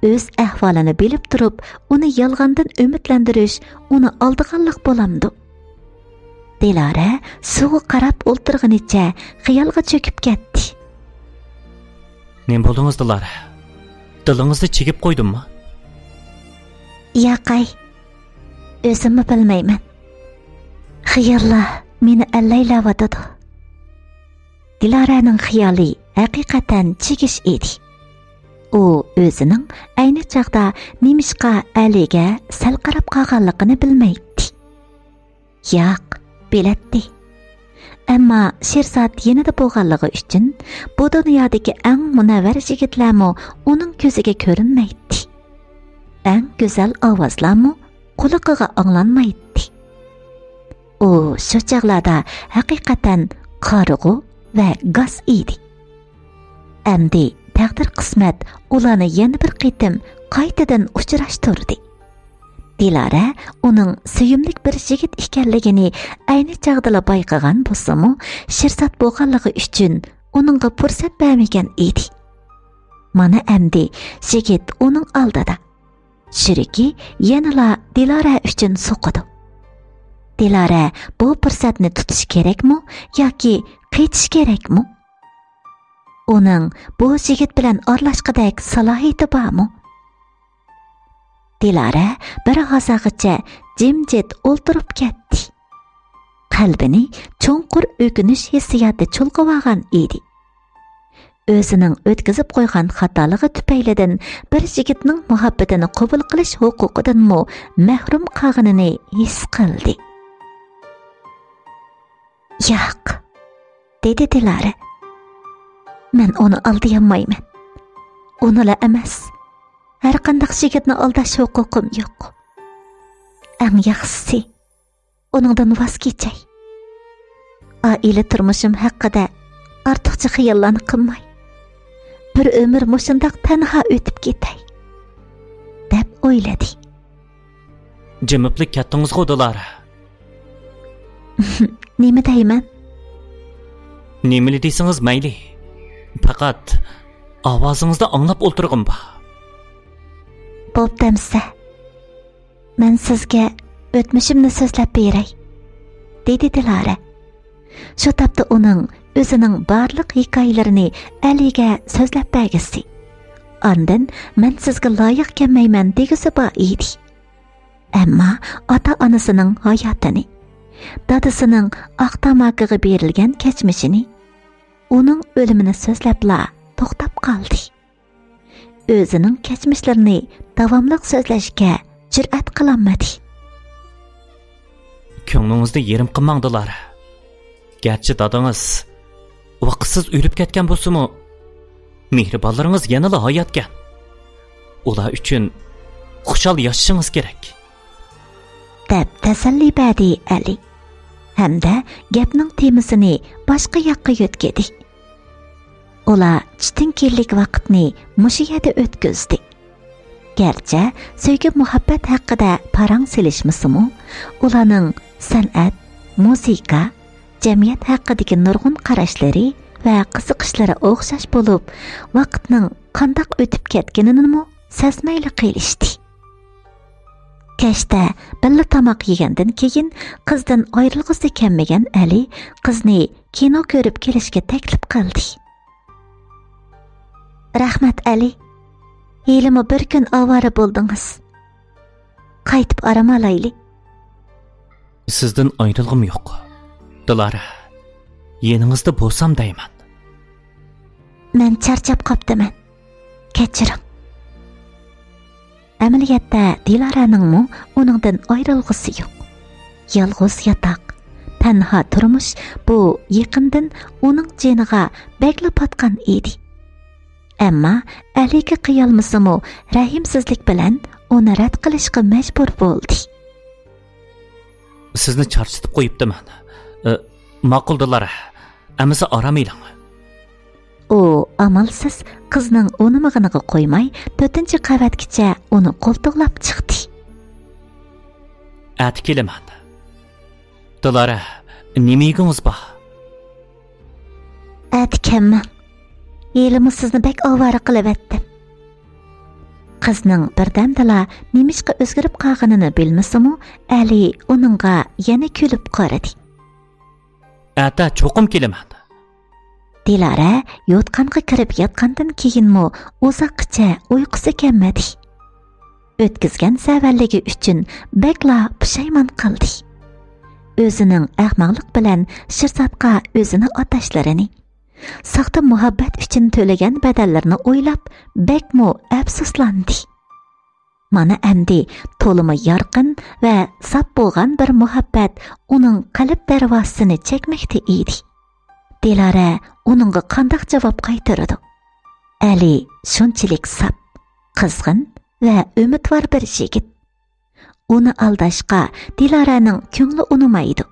ئۆز ئەھۋالىنى بىلىپ تۇرۇپ، ئۇنى يالغاندىن ئۈمىدلەندۈرۈش ئۇنى ئالدىغانلىق بولامدۇ؟ دىلارە سۇغا قاراپ ئولتۇرغىنىچە خىيالغا چۆكۈپ كەتتى. نېمە بولدىڭىز، دىلارە؟ دىلىڭىزنى چىگىپ قويدۇممۇ؟ ياقەي، ئۆزۈممۇ بىلمەيمەن. خىياللار مېنى ئەللەيلەۋاتىدۇ. دىلارەنىڭ خىيالى ھەقىقەتەن چىگىش ئىدى. ئۇ ئۆزىنىڭ ئەينى چاغدا نېمىشقا ئەلىگە سەل قاراپ قالغانلىقىنى بىلمەيتتى. ياق، بىلەتتى. ئەمما شىرزات يېنىدا بولغانلىقى ئۈچۈن بۇ دۇنيادىكى ئەڭ مۇنەۋۋەر يىگىتلەرمۇ ئۇنىڭ كۆزىگە كۆرۈنمەيتتى. ئەڭ گۈزەل ئاۋازلارمۇ قۇلىقىغا ئاڭلانمايتتى. ئۇ شۇ چاغلاردا ھەقىقەتەن قارىغۇ ۋە گاس ئىدى. ئەمدى تەقدىر قىسمەت ئۇلارنى يەنە بىر قېتىم قايتىدىن ئۇچراشتۇردى. دىلارە ئۇنىڭ سۆيۈملۈك بىر يىگىت ئىكەنلىكىنى ئەينى چاغدىلا بايقىغان بولسىمۇ، شىرزات بولغانلىقى ئۈچۈن ئۇنىڭغا پۇرسەت بەرمىگەن ئىدى. مانا ئەمدى يىگىت ئۇنىڭ ئالدىدا. يۈرىكى يەنىلا دىلارە ئۈچۈن سوقىدۇ. دىلارە بۇ پۇرسەتنى تۇتۇش كېرەكمۇ ياكى قېچىش كېرەكمۇ؟ ئۇنىڭ بۇ يىگىت بىلەن ئارىلاشقۇدەك سالاھىيىتى بارمۇ؟ دىلارە بىر ھازاغىچە جىمجىت ئولتۇرۇپ كەتتى. قەلبىنى چوڭقۇر ئۆكۈنۈش ھېسسىياتى چۇلغىۋالغان ئىدى. ئۆزىنىڭ ئۆتكۈزۈپ قويغان خاتالىقى تۈپەيلىدىن بىر يىگىتنىڭ مۇھەببىتىنى قوبۇل قىلىش ھوقۇقىدىنمۇ مەھرۇم قالغىنىنى ھېس قىلدى. ياق، دېدى دىلارە. مەن ئۇنى ئالدىيالمايمەن. ئۇنىلا ئەمەس، ھەرقانداق يىگىتنى ئالداش ھوقۇقۇم يوق. ئەڭ ياخشىسى، ئۇنىڭدىن ۋاز كېچەي. ئائىلە تۇرمۇشۇم ھەققىدە ئارتۇقچە خىياللارنى قىلماي، بىر ئۆمۈر مۇشۇنداق تەنھا ئۆتۈپ كېتەي، دەپ ئويلىدى. جىمىپلا كەتتىڭىزغۇ، دىلارە. نېمە دەيمەن؟ نېمىلا دېسىڭىز مەيلى. پەقەت ئاۋازىڭىزنى ئاڭلاپ ئولتۇرغۇم بار. بوپتۇ ئەمىسە. مەن سىزگە ئۆتمۈشۈمنى سۆزلەپ بېرەي، دېدى دىلارە. شۇ تاپتا ئۇنىڭ ئۆزىنىڭ بارلىق ھېكايىلىرىنى ئەلىگە سۆزلەپ بەرگۈسى، ئاندىن مەن سىزگە لايىق كەلمەيمەن دېگۈسى بار ئىدى. ئەمما ئاتا-ئانىسىنىڭ ھاياتىنى، دادىسىنىڭ ئاق تاماكىغا بېرىلگەن كەچمىشىنى، ئۇنىڭ ئۆلۈمىنى سۆزلەپلا توختاپ قالدى. ئۆزىنىڭ كەچمىشلىرىنى داۋاملىق سۆزلەشكە جۈرئەت قىلالمىدى. كۆڭلىڭىزنى يېرىم قىلماڭ، دىلارە. گەرچە دادىڭىز ۋاقىتسىز ئۆلۈپ كەتكەن بولسىمۇ، مېھرىبانلىرىڭىز يەنىلا ھاياتكەن. ئۇلار ئۈچۈن خۇشال ياشىشىڭىز كېرەك. دەپ تەسەللى بەردى ئەلى ھەمدە گەپنىڭ تېمىسىنى باشقا ياققا يۆتكىدى. ئۇلار چۈشتىن كېيىنلىك ۋاقىتنى مۇشۇ يەردە ئۆتكۈزدى. گەرچە سۆيگۈ مۇھەببەت ھەققىدە پاراڭ سېلىشمىسىمۇ، ئۇلارنىڭ سەنئەت، مۇزىكا، جەمئىيەت ھەققىدىكى نۇرغۇن قاراشلىرى ۋە قىزىقىشلىرى ئوخشاش بولۇپ، ۋاقىتنىڭ قانداق ئۆتۈپ كەتكىنىنىمۇ سەزمەيلا قېلىشتى. كەچتە بىللە تاماق يېگەندىن كېيىن، قىزدىن ئايرىلغۇسى كەلمىگەن ئەلى قىزنى كىنو كۆرۈپ كېلىشكە تەكلىپ قىلدى. رەھمەت، ئەلى. ھېلىمۇ بىر كۈن ئاۋارە بولدىڭىز. قايتىپ ئارام ئالايلى. سىزدىن ئايرىلغۇم يوق، دىلارە. يېنىڭىزدا بولسام دەيمەن. مەن چارچاپ قاپتىمەن. كەچۈرۈڭ. ئەمەلىيەتتە دىلارەنىڭمۇ ئۇنىڭدىن ئايرىلغۇسى يوق. يالغۇز ياتاق، تەنھا تۇرمۇش بۇ يېقىندىن ئۇنىڭ جېنىغا بەكلا پاتقان ئىدى. ئەمما ئەلىگە قىيالمىسىمۇ، رەھىمسىزلىك بىلەن ئۇنى رەت قىلىشقا مەجبۇر بولدى. سىزنى چارچىتىپ قويۇپتىمەن. ئى، ماقۇل، دىلارە. ئەمىسە ئارام ئېلىڭ. ئۇ ئامالسىز قىزنىڭ ئۇنىمىغىنىغا قويماي، تۆتىنچى قەۋەتكىچە ئۇنى قولتۇقلاپ چىقتى. ئەتە كېلىمەن. دىلارە، نېمە يېگۈڭىز بار؟ ئەتە كەلمەڭ. ھېلىمۇ سىزنى بەك ئاۋارە قىلىۋەتتىم. قىزنىڭ بىردەمدىلا نېمىشقا ئۆزگىرىپ قالغىنىنى بىلمىسىمۇ، ئەلى ئۇنىڭغا يەنە كۈلۈپ قارىدى. ئەتە چوقۇم كېلىمەن. دىلارە يوتقانغا كىرىپ ياتقاندىن كېيىنمۇ ئۇزاققىچە ئۇيقۇسى كەلمىدى. ئۆتكۈزگەن سەۋەنلىكى ئۈچۈن بەكلا پۇشايمان قىلدى. ئۆزىنىڭ ئەخمەقلىق بىلەن شىرزاتقا ئۆزىنى ئاتاشلىرىنى، ساختا مۇھەببەت ئۈچۈن تۆلىگەن بەدەللىرىنى ئويلاپ بەكمۇ ئەپسۇسلاندى. مانا ئەمدى تولىمۇ يارقىن ۋە ساپ بولغان بىر مۇھەببەت ئۇنىڭ قەلب دەرۋازىسىنى چەكمەكتە ئىدى. دىلارە ئۇنىڭغا قانداق جاۋاب قايتۇرىدۇ؟ ئەلى شۇنچىلىك ساپ، قىزغىن ۋە ئۈمىدۋار بىر يىگىت. ئۇنى ئالداشقا دىلارەنىڭ كۆڭلى ئۇنىمايدۇ.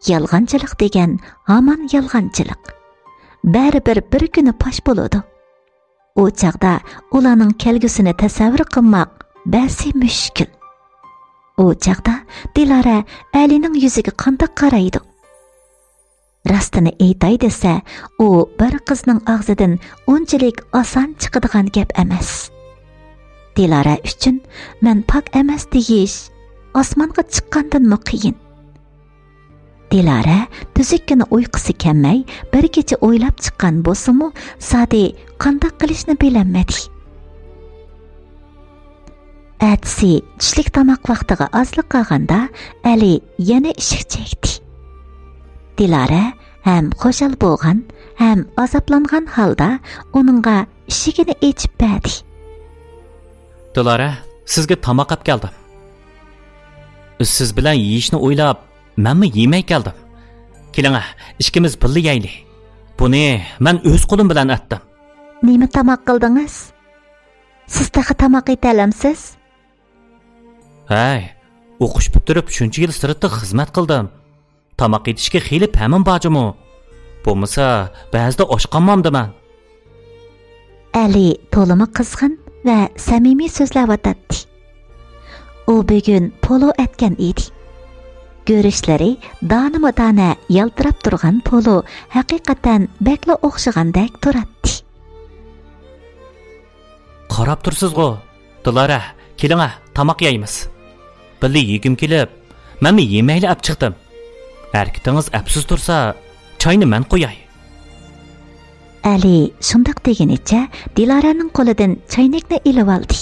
يالغانچىلىق دېگەن ھامان يالغانچىلىق. بەرىبىر بىر كۈنى پاش بولىدۇ. ئۇ چاغدا ئۇلارنىڭ كەلگۈسىنى تەسەۋۋۇر قىلماق بەسى مۈشكۈل. ئۇ چاغدا دىلارە ئەلىنىڭ يۈزىگە قانداق قارايدۇ؟ راستىنى ئېيتاي دېسە، ئۇ بىر قىزنىڭ ئاغزىدىن ئۇنچىلىك ئاسان چىقىدىغان گەپ ئەمەس. دىلارە ئۈچۈن مەن پاك ئەمەس دېيىش ئاسمانغا چىققاندىنمۇ قىيىن. دىلارە تۈزۈككىنە ئۇيقۇسى كەلمەي، بىر كېچە ئويلاپ چىققان بولسىمۇ، زادى قانداق قىلىشنى بىلەلمىدى. ئەتىسى چۈشلۈك تاماق ۋاقتىغا ئازلا قالغاندا، ئەلى يەنە ئىشىك چەكتى. دىلارە ھەم خۇشال بولغان، ھەم ئازابلانغان ھالدا ئۇنىڭغا ئىشىكىنى ئېچىپ بەردى. دىلارە، سىزگە تاماق ئەپ كەلدىم. سىز بىلەن يېيىشنى ئويلاپ، مەنمۇ يېمەي كەلدىم. كېلىڭە، ئىككىمىز بىللە يەيلى. بۇنى مەن ئۆز قولۇم بىلەن ئەتتىم. نېمە تاماق قىلدىڭىز؟ سىز تېخى تاماق ئېتەلەمسىز؟ ھەي، ئوقۇش پۈتتۈرۈپ شۇنچە يىل سىرتتا خىزمەت قىلدىم. تاماق ئېتىشكە خېلى پەمىم بار جۇمۇ. بولمىسا، بەزىدە ئاچ قالمامدىمەن. ئەلى تولىمۇ قىزغىن ۋە سەمىمىي سۆزلەۋاتاتتى. ئۇ بۈگۈن پولۇ ئەتكەن ئىدى. گۆرۈچلىرى دانىمۇ دانە يالتىراپ تۇرغان پولۇ ھەقىقەتەن بەكلا ئوخشىغاندەك تۇراتتى. قاراپ تۇرسىزغۇ، دىلارە، كېلىڭە، تاماق يەيمىز. بىللە يېگۈم كېلىپ، مەنمۇ يېمەيلا ئەپ چىقتىم. ھەرىكىتىڭىز ئەپسىز تۇرسا، چاينى مەن قۇياي. ئەلى شۇنداق دېگىنىچە دىلارەنىڭ قولىدىن چاينەكنى ئېلىۋالدى.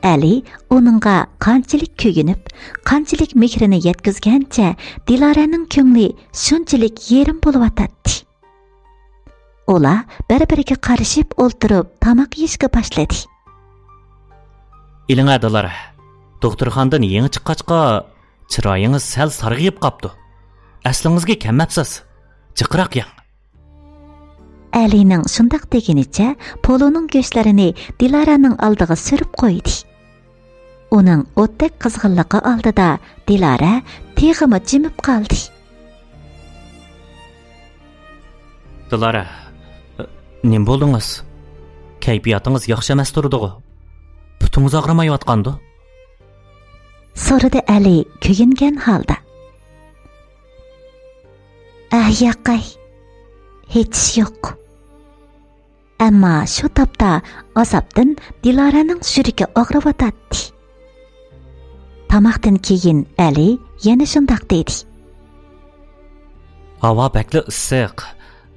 ئەلى ئۇنىڭغا قانچىلىك كۆيۈنۈپ، قانچىلىك مېھرىنى يەتكۈزگەنچە دىلارەنىڭ كۆڭلى شۇنچىلىك يېرىم بولۇۋاتاتتى. ئۇلار بىر-بىرىگە قارىشىپ ئولتۇرۇپ تاماق يېيىشكە باشلىدى. ئېلىڭە دىلارە، دوختۇرخانىدىن يېڭى چىققاچقا چىرايىڭىز سەل سارغىيىپ قاپتۇ. ئەسلىڭىزگە كەلمەپسىز. جىقراق يەڭ. ئەلىنىڭ شۇنداق دېگىنىچە پولۇنىڭ گۆشلىرىنى دىلارەنىڭ ئالدىغا سۈرۈپ قويدى. ئۇنىڭ ئوتتەك قىزغىنلىقى ئالدىدا دىلارە تېخىمۇ جىمىپ قالدى. دىلارە، نېمە بولدىڭىز؟ كەيپىياتىڭىز ياخشى ئەمەس تۇرىدىغۇ؟ پۇتىڭىز ئاغرىمايۋاتقاندۇ؟ سورىدى ئەلى كۆيۈنگەن ھالدا. ئە، ياقەي، ھېچ ئىش يوق. ئەمما شۇ تاپتا ئازابتىن دىلارەنىڭ يۈرىكى ئاغرىۋاتاتتى. تاماقتىن كېيىن ئەلى يەنە شۇنداق دېدى. ھاۋا بەكلا ئىسسىق،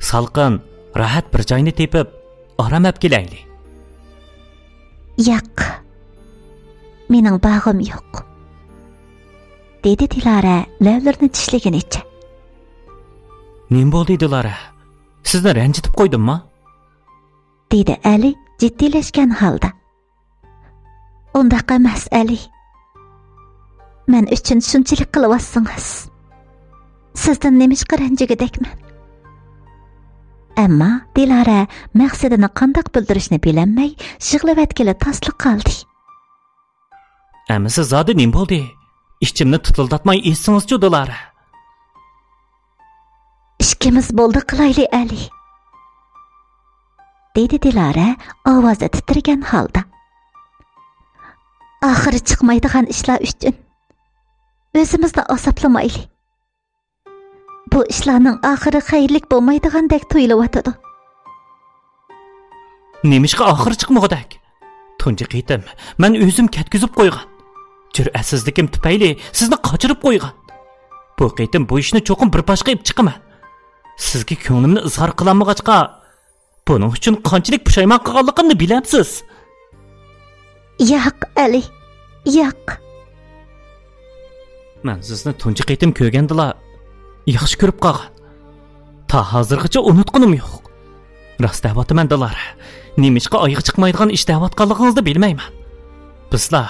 سالقىن، راھەت بىر جاينى تېپىپ، ئارام ئەپ كېلەيلى. ياق، مېنىڭ بارغۇم يوق، دېدى دىلارە لەۋلىرىنى چىشلىگىنىچە. نېمە بولدى، دىلارە؟ سىزنى رەنجىتىپ قويدۇممۇ؟ دېدى ئەلى جىددىيلەشكەن ھالدا. ئۇنداق ئەمەس، ئەلى. مەن ئۈچۈن شۇنچىلىك قىلىۋاتسىڭىز، سىزدىن نېمىشقا رەنجىگۈدەكمەن؟ ئەمما دىلارە مەقسىتىنى قانداق بىلدۈرۈشنى بىلەلمەي، يىغلىۋەتكىلى تاسلا قالدى. ئەمىسە زادى نېمە بولدى؟ ئىچىمنى تىتىلداتماي ئېيتسىڭىزچۇ، دىلارە؟ ئىككىمىز بولدى قىلايلى، ئەلى، دېدى دىلارە ئاۋازى تىترىگەن ھالدا. ئاخىرى چىقمايدىغان ئىشلار ئۈچۈن ئۆزىمىزنى ئازابلىمايلى. بۇ ئىشلارنىڭ ئاخىرى خەيرلىك بولمايدىغاندەك تۇيۇلۇۋاتىدۇ. نېمىشقا ئاخىرى چىقمىغۇدەك؟ تۇنجى قېتىم مەن ئۆزۈم كەتكۈزۈپ قويغان. جۈرئەتسىزلىكىم تۈپەيلى سىزنى قاچۇرۇپ قويغان. بۇ قېتىم بۇ ئىشنى چوقۇم بىر باشقا ئېلىپ چىقىمەن. سىزگە كۆڭلۈمنى ئىزھار قىلالمىغاچقا، بۇنىڭ ئۈچۈن قانچىلىك پۇشايمان قىلغانلىقىمنى بىلەمسىز؟ ياق، ئەلى، ياق. مەن سىزنى تۇنجى قېتىم كۆرگەندىلا ياخشى كۆرۈپ قالغان. تا ھازىرغىچە ئۇنتقىنىم يوق. راست دەۋاتىمەن، دىلارە. نېمىشقا ئايىغى چىقمايدىغان ئىش دەۋاتقانلىقىڭىزنى بىلمەيمەن. بىزلا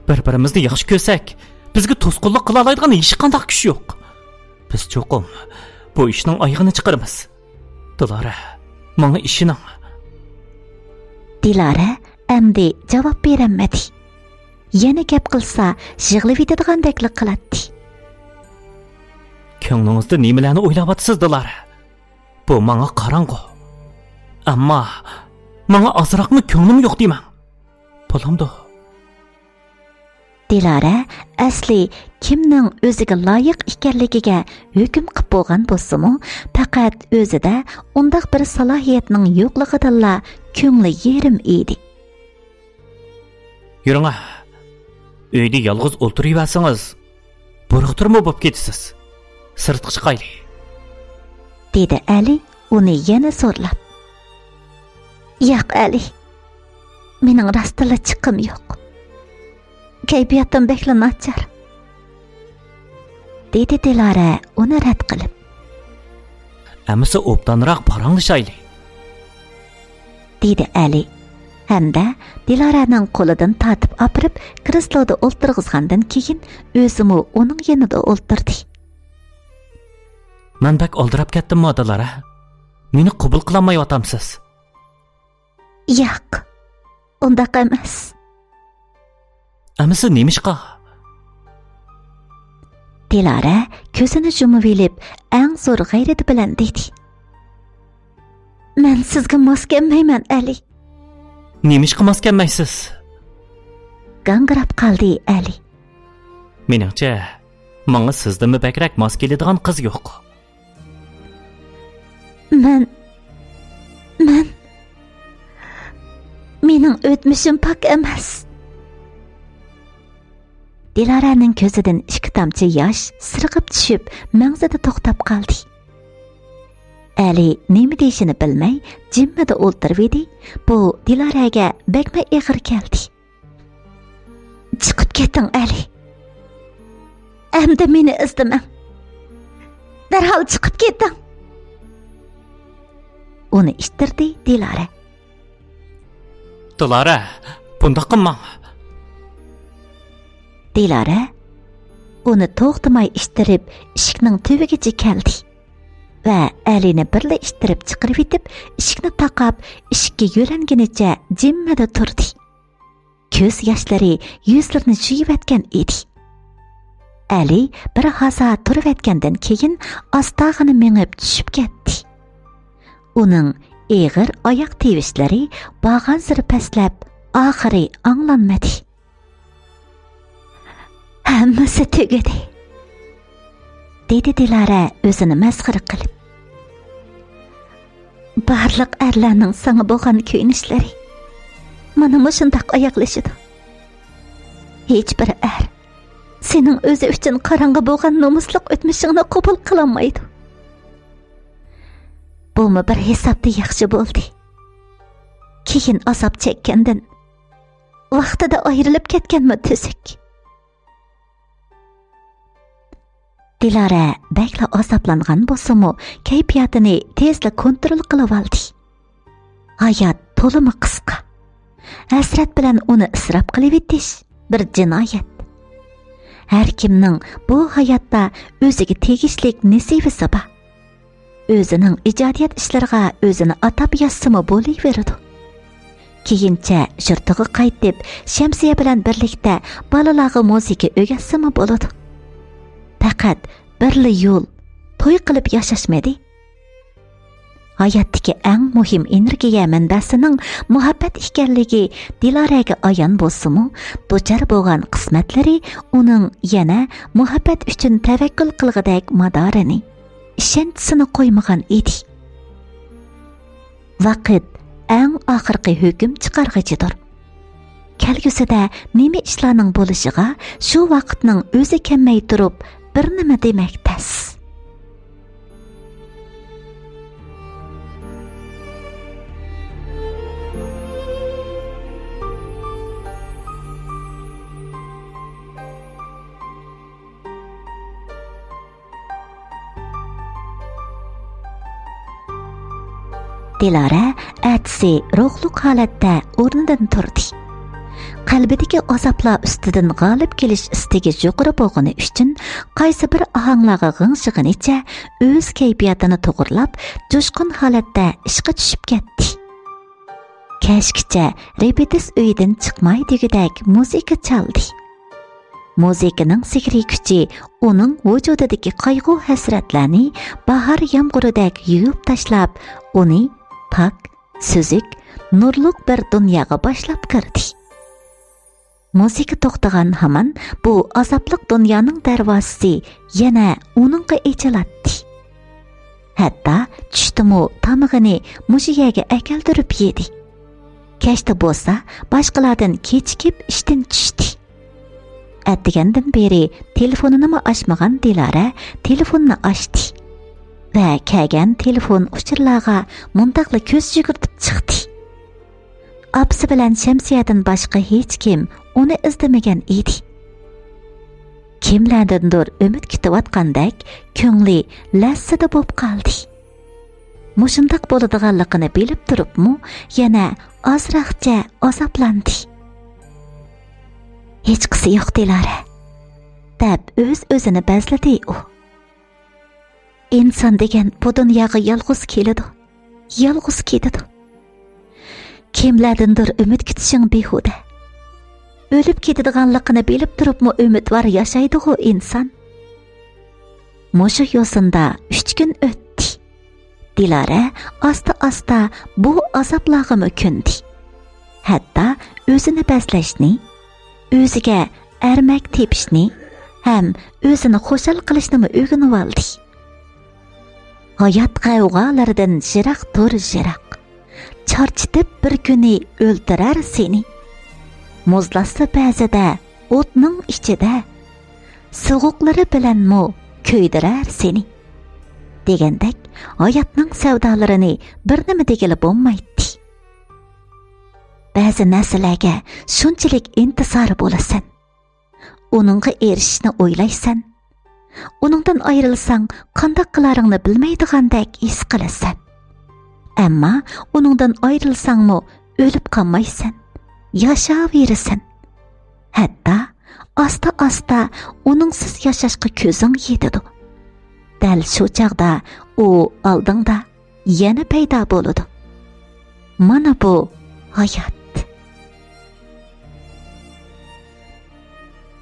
بىر-بىرىمىزنى ياخشى كۆرسەك، بىزگە توسقۇنلۇق قىلالايدىغان ھېچقانداق كۈچ يوق. بىز چوقۇم بۇ ئىشنىڭ ئايىغىنى چىقىرىمىز. دىلارە، ماڭا ئىشىنىڭ. دىلارە ئەمدى جاۋاب بېرەلمىدى. يەنە گەپ قىلسا، يىغلىۋېتىدىغاندەكلا قىلاتتى. كۆڭلىڭىزدە نېمىلەرنى ئويلاۋاتىسىز، دىلارە؟ بۇ ماڭا قاراڭغۇ. ئەمما ماڭا ئازراقمۇ كۆڭلۈم يوق دېمەڭ. بولامدۇ؟ دىلارە ئەسلى كىمنىڭ ئۆزىگە لايىق ئىكەنلىكىگە ھۆكۈم قىپ بولغان بولسىمۇ، پەقەت ئۆزىدە ئۇنداق بىر سالاھىيەتنىڭ يوقلۇقىدىنلا كۆڭلى يېرىم ئىدى. يۈرۈڭە، ئۆيدە يالغۇز ئولتۇرۇۋەرسىڭىز، بۇرۇقتۇرما بولۇپ كېتىسىز. سىرتقا چىقايلى، دېدى ئەلى ئۇنى يەنە زورلاپ. ياق، ئەلى، مېنىڭ راستتىنلا چىققۇم يوق. كەيپىياتىم بەكلا ناچار، دېدى دىلارە ئۇنى رەت قىلىپ. ئەمىسە ئوبدانراق پاراڭلىشايلى، دېدى ئەلى ھەمدە دىلارەنىڭ قولىدىن تارتىپ ئاپىرىپ، كرېسلودا ئولتۇرغۇزغاندىن كېيىن، ئۆزىمۇ ئۇنىڭ يېنىدا ئولتۇردى. مەن بەك ئالدىراپ كەتتىممۇ، دىلارە؟ مېنى قوبۇل قىلالمايۋاتامسىز؟ ياق، ئۇنداق ئەمەس. ئەمىسە نېمىشقا؟ دىلارە كۆزىنى يۇمۇۋېلىپ، ئەڭ زور غەيرىتى بىلەن دېدى. مەن سىزگە ماس كەلمەيمەن، ئەلى. نېمىشقا ماس كەلمەيسىز؟ گاڭگىراپ قالدى ئەلى. مېنىڭچە، ماڭا سىزدىنمۇ بەكرەك ماس كېلىدىغان قىز يوق. مەن، مەن، مېنىڭ ئۆتمۈشۈم پاك ئەمەس. دىلارەنىڭ كۆزىدىن ئىككى تامچە ياش سىرغىپ چۈشۈپ، مەڭزىدە توختاپ قالدى. ئەلى نېمە دېيىشىنى بىلمەي، جىممىدە ئولتۇرۇۋىدى. بۇ دىلارەگە بەكمۇ ئېغىر كەلدى. «چىقىپ كېتىڭ، ئەلى! ئەمدى مېنى ئىزدىمەڭ! دەرھال چىقىپ كېتىڭ!» ئۇنى ئىتتىردى دىلارە. «دىلارە، بۇنداق قىلماڭ!» دىلارە ئۇنى توختىماي ئىتتىرىپ، ئىشىكنىڭ تۈۋىگىچە كەلدى ۋە ئەلىنى بىرلا ئىتتىرىپ چىقىرىۋېتىپ، ئىشىكنى تاقاپ، ئىشىككە يۆلەنگىنىچە جىممىدە تۇردى. كۆز ياشلىرى يۈزلىرىنى جۇيۇۋەتكەن ئىدى. ئەلى بىر ھازا تۇرۇۋەتكەندىن كېيىن، ئاستاغىنا مېڭىپ چۈشۈپ كەتتى. ئۇنىڭ ئېغىر ئاياق تىۋىشلىرى بارغانسېرى پەسلەپ، ئاخىرى ئاڭلانمىدى. «ھەممىسى تۈگىدى»، دېدى دىلارە ئۆزىنى مەسخىرە قىلىپ. «بارلىق ئەرلەرنىڭ ساڭا بولغان كۆيۈنۈشلىرى مانا مۇشۇنداق ئاياغلىشىدۇ. ھېچبىر ئەر سېنىڭ ئۆزى ئۈچۈن قاراڭغۇ بولغان نومۇسلۇق ئۆتمۈشۈڭنى قوبۇل قىلالمايدۇ. بۇمۇ بىر ھېسابتا ياخشى بولدى. كېيىن ئازاب چەككەندىن، ۋاقتىدا ئايرىلىپ كەتكەنمۇ تۈزۈك.» دىلارە بەكلا ئازابلانغان بولسىمۇ، كەيپىياتىنى تېزلا كونترول قىلىۋالدى. ھايات تولىمۇ قىسقا. ھەسرەت بىلەن ئۇنى ئىسراپ قىلىۋېتىش بىر جىنايەت. ھەر كىمنىڭ بۇ ھاياتتا ئۆزىگە تېگىشلىك نېسىۋىسى بار. ئۆزىنىڭ ئىجادىيەت ئىشلىرىغا ئۆزىنى ئاتاپ يازسىمۇ بولۇۋېرىدۇ. كېيىنچە يۇرتىغا قايتىپ، شەمسىيە بىلەن بىرلىكتە بالىلارغا مۇزىكا ئۆگەتسىمۇ بولىدۇ. پەقەت بىرلا يول، توي قىلىپ ياشاشمىدى. ھاياتتىكى ئەڭ مۇھىم ئېنېرگىيە مەنبەسىنىڭ مۇھەببەت ئىكەنلىكى دىلارەگە ئايان بولسىمۇ، دۇچار بولغان قىسمەتلىرى ئۇنىڭ يەنە مۇھەببەت ئۈچۈن تەۋەككۈل قىلغۇدەك مادارىنى، ئىشەنچىسىنى قويمىغان ئىدى. ۋاقىت ئەڭ ئاخىرقى ھۆكۈم چىقارغۇچىدۇر. كەلگۈسىدە نېمە ئىشلارنىڭ بولۇشىغا شۇ ۋاقىتنىڭ ئۆزى كەلمەي تۇرۇپ بىر نېمە دېمەك تەس. دىلارە ئەتىسى روھلۇق ھالەتتە ئورنىدىن تۇردى. قەلبىدىكى ئازابلار ئۈستىدىن غالىب كېلىش ئىستىكى يۇقىرى بولغىنى ئۈچۈن، قايسى بىر ئاھاڭلارغا غىڭشىغىنىچە ئۆز كەيپىياتىنى توغرىلاپ، جۇشقۇن ھالەتتە ئىشقا چۈشۈپ كەتتى. كەچكىچە رېپېتىس ئۆيىدىن چىقماي دېگۈدەك مۇزىكا چالدى. مۇزىكىنىڭ سېھرىي كۈچى ئۇنىڭ ۋۇجۇدىدىكى قايغۇ-ھەسرەتلەرنى باھار يامغۇرىدەك يۇيۇپ تاشلاپ، ئۇنى پاك، سۈزۈك، نۇرلۇق بىر دۇنياغا باشلاپ كىردى. مۇزىكا توختىغان ھامان بۇ ئازابلىق دۇنيانىڭ دەرۋازىسى يەنە ئۇنىڭغا ئېچىلاتتى. ھەتتا چۈشتىمۇ تامىقىنى مۇشۇ يەرگە ئەكەلدۈرۈپ يېدى. كەچتە بولسا باشقىلاردىن كېچىكىپ ئىشتىن چۈشتى. ئەتىگەندىن بېرى تېلېفونىنىمۇ ئاچمىغان دىلارە تېلېفوننى ئاچتى ۋە كەلگەن تېلېفون ئۇچۇرلارغا مۇنداقلا كۆز يۈگۈرتۈپ چىقتى. ئاپىسى بىلەن شەمسىيەدىن باشقا ھېچكىم ئۇنى ئىزدىمىگەن ئىدى. كىملەردىندۇر ئۈمىد كۈتۈۋاتقاندەك كۆڭلى لەرزىدە بولۇپ قالدى. مۇشۇنداق بولىدىغانلىقىنى بىلىپ تۇرۇپمۇ يەنە ئازراقچە ئازابلاندى. «ھېچقىسى يوق، دىلارە» دەپ ئۆز-ئۆزىنى بەزلىدى ئۇ. «ئىنسان دېگەن بۇ دۇنياغا يالغۇز كېلىدۇ، يالغۇز كېتىدۇ. كىملەردىندۇر ئۈمىد كۈتۈشۈڭ بىھۇدە. ئۆلۈپ كېتىدىغانلىقىنى بىلىپ تۇرۇپمۇ ئۈمىدۋار ياشايدىغۇ ئىنسان.» مۇشۇ يوسۇندا ئۈچ كۈن ئۆتتى. دىلارە ئاستا-ئاستا بۇ ئازابلارغىمۇ كۆندى. ھەتتا ئۆزىنى بەزلەشنى، ئۆزىگە ئەرمەك تېپىشنى ھەم ئۆزىنى خۇشال قىلىشنىمۇ ئۆگىنىۋالدى. ھايات غەۋغالىرىدىن يىراق تۇر، يىراق. چارچىتىپ بىر كۈنى ئۆلتۈرەر سېنى. مۇزلاتسا بەزىدە ئوتنىڭ ئىچىدە، سوغۇقلىرى بىلەنمۇ كۆيدۈرەر سېنى، دېگەندەك ھاياتنىڭ سەۋدالىرىنى بىر نېمە دېگىلى بولمايتتى. بەزى نەرسىلەرگە شۇنچىلىك ئىنتىزار بولىسەن. ئۇنىڭغا ئېرىشىشنى ئويلايسەن. ئۇنىڭدىن ئايرىلساڭ، قانداق قىلارىڭنى بىلمەيدىغاندەك ھېس قىلىسەن. ئەمما ئۇنىڭدىن ئايرىلساڭمۇ، ئۆلۈپ قالمايسەن، ياشاۋېرىسەن. ھەتتا ئاستا-ئاستا ئۇنىڭسىز ياشاشقا كۆزۈڭ يېتىدۇ. دەل شۇ چاغدا ئۇ ئالدىڭدا يەنە پەيدا بولىدۇ. مانا بۇ ھايات.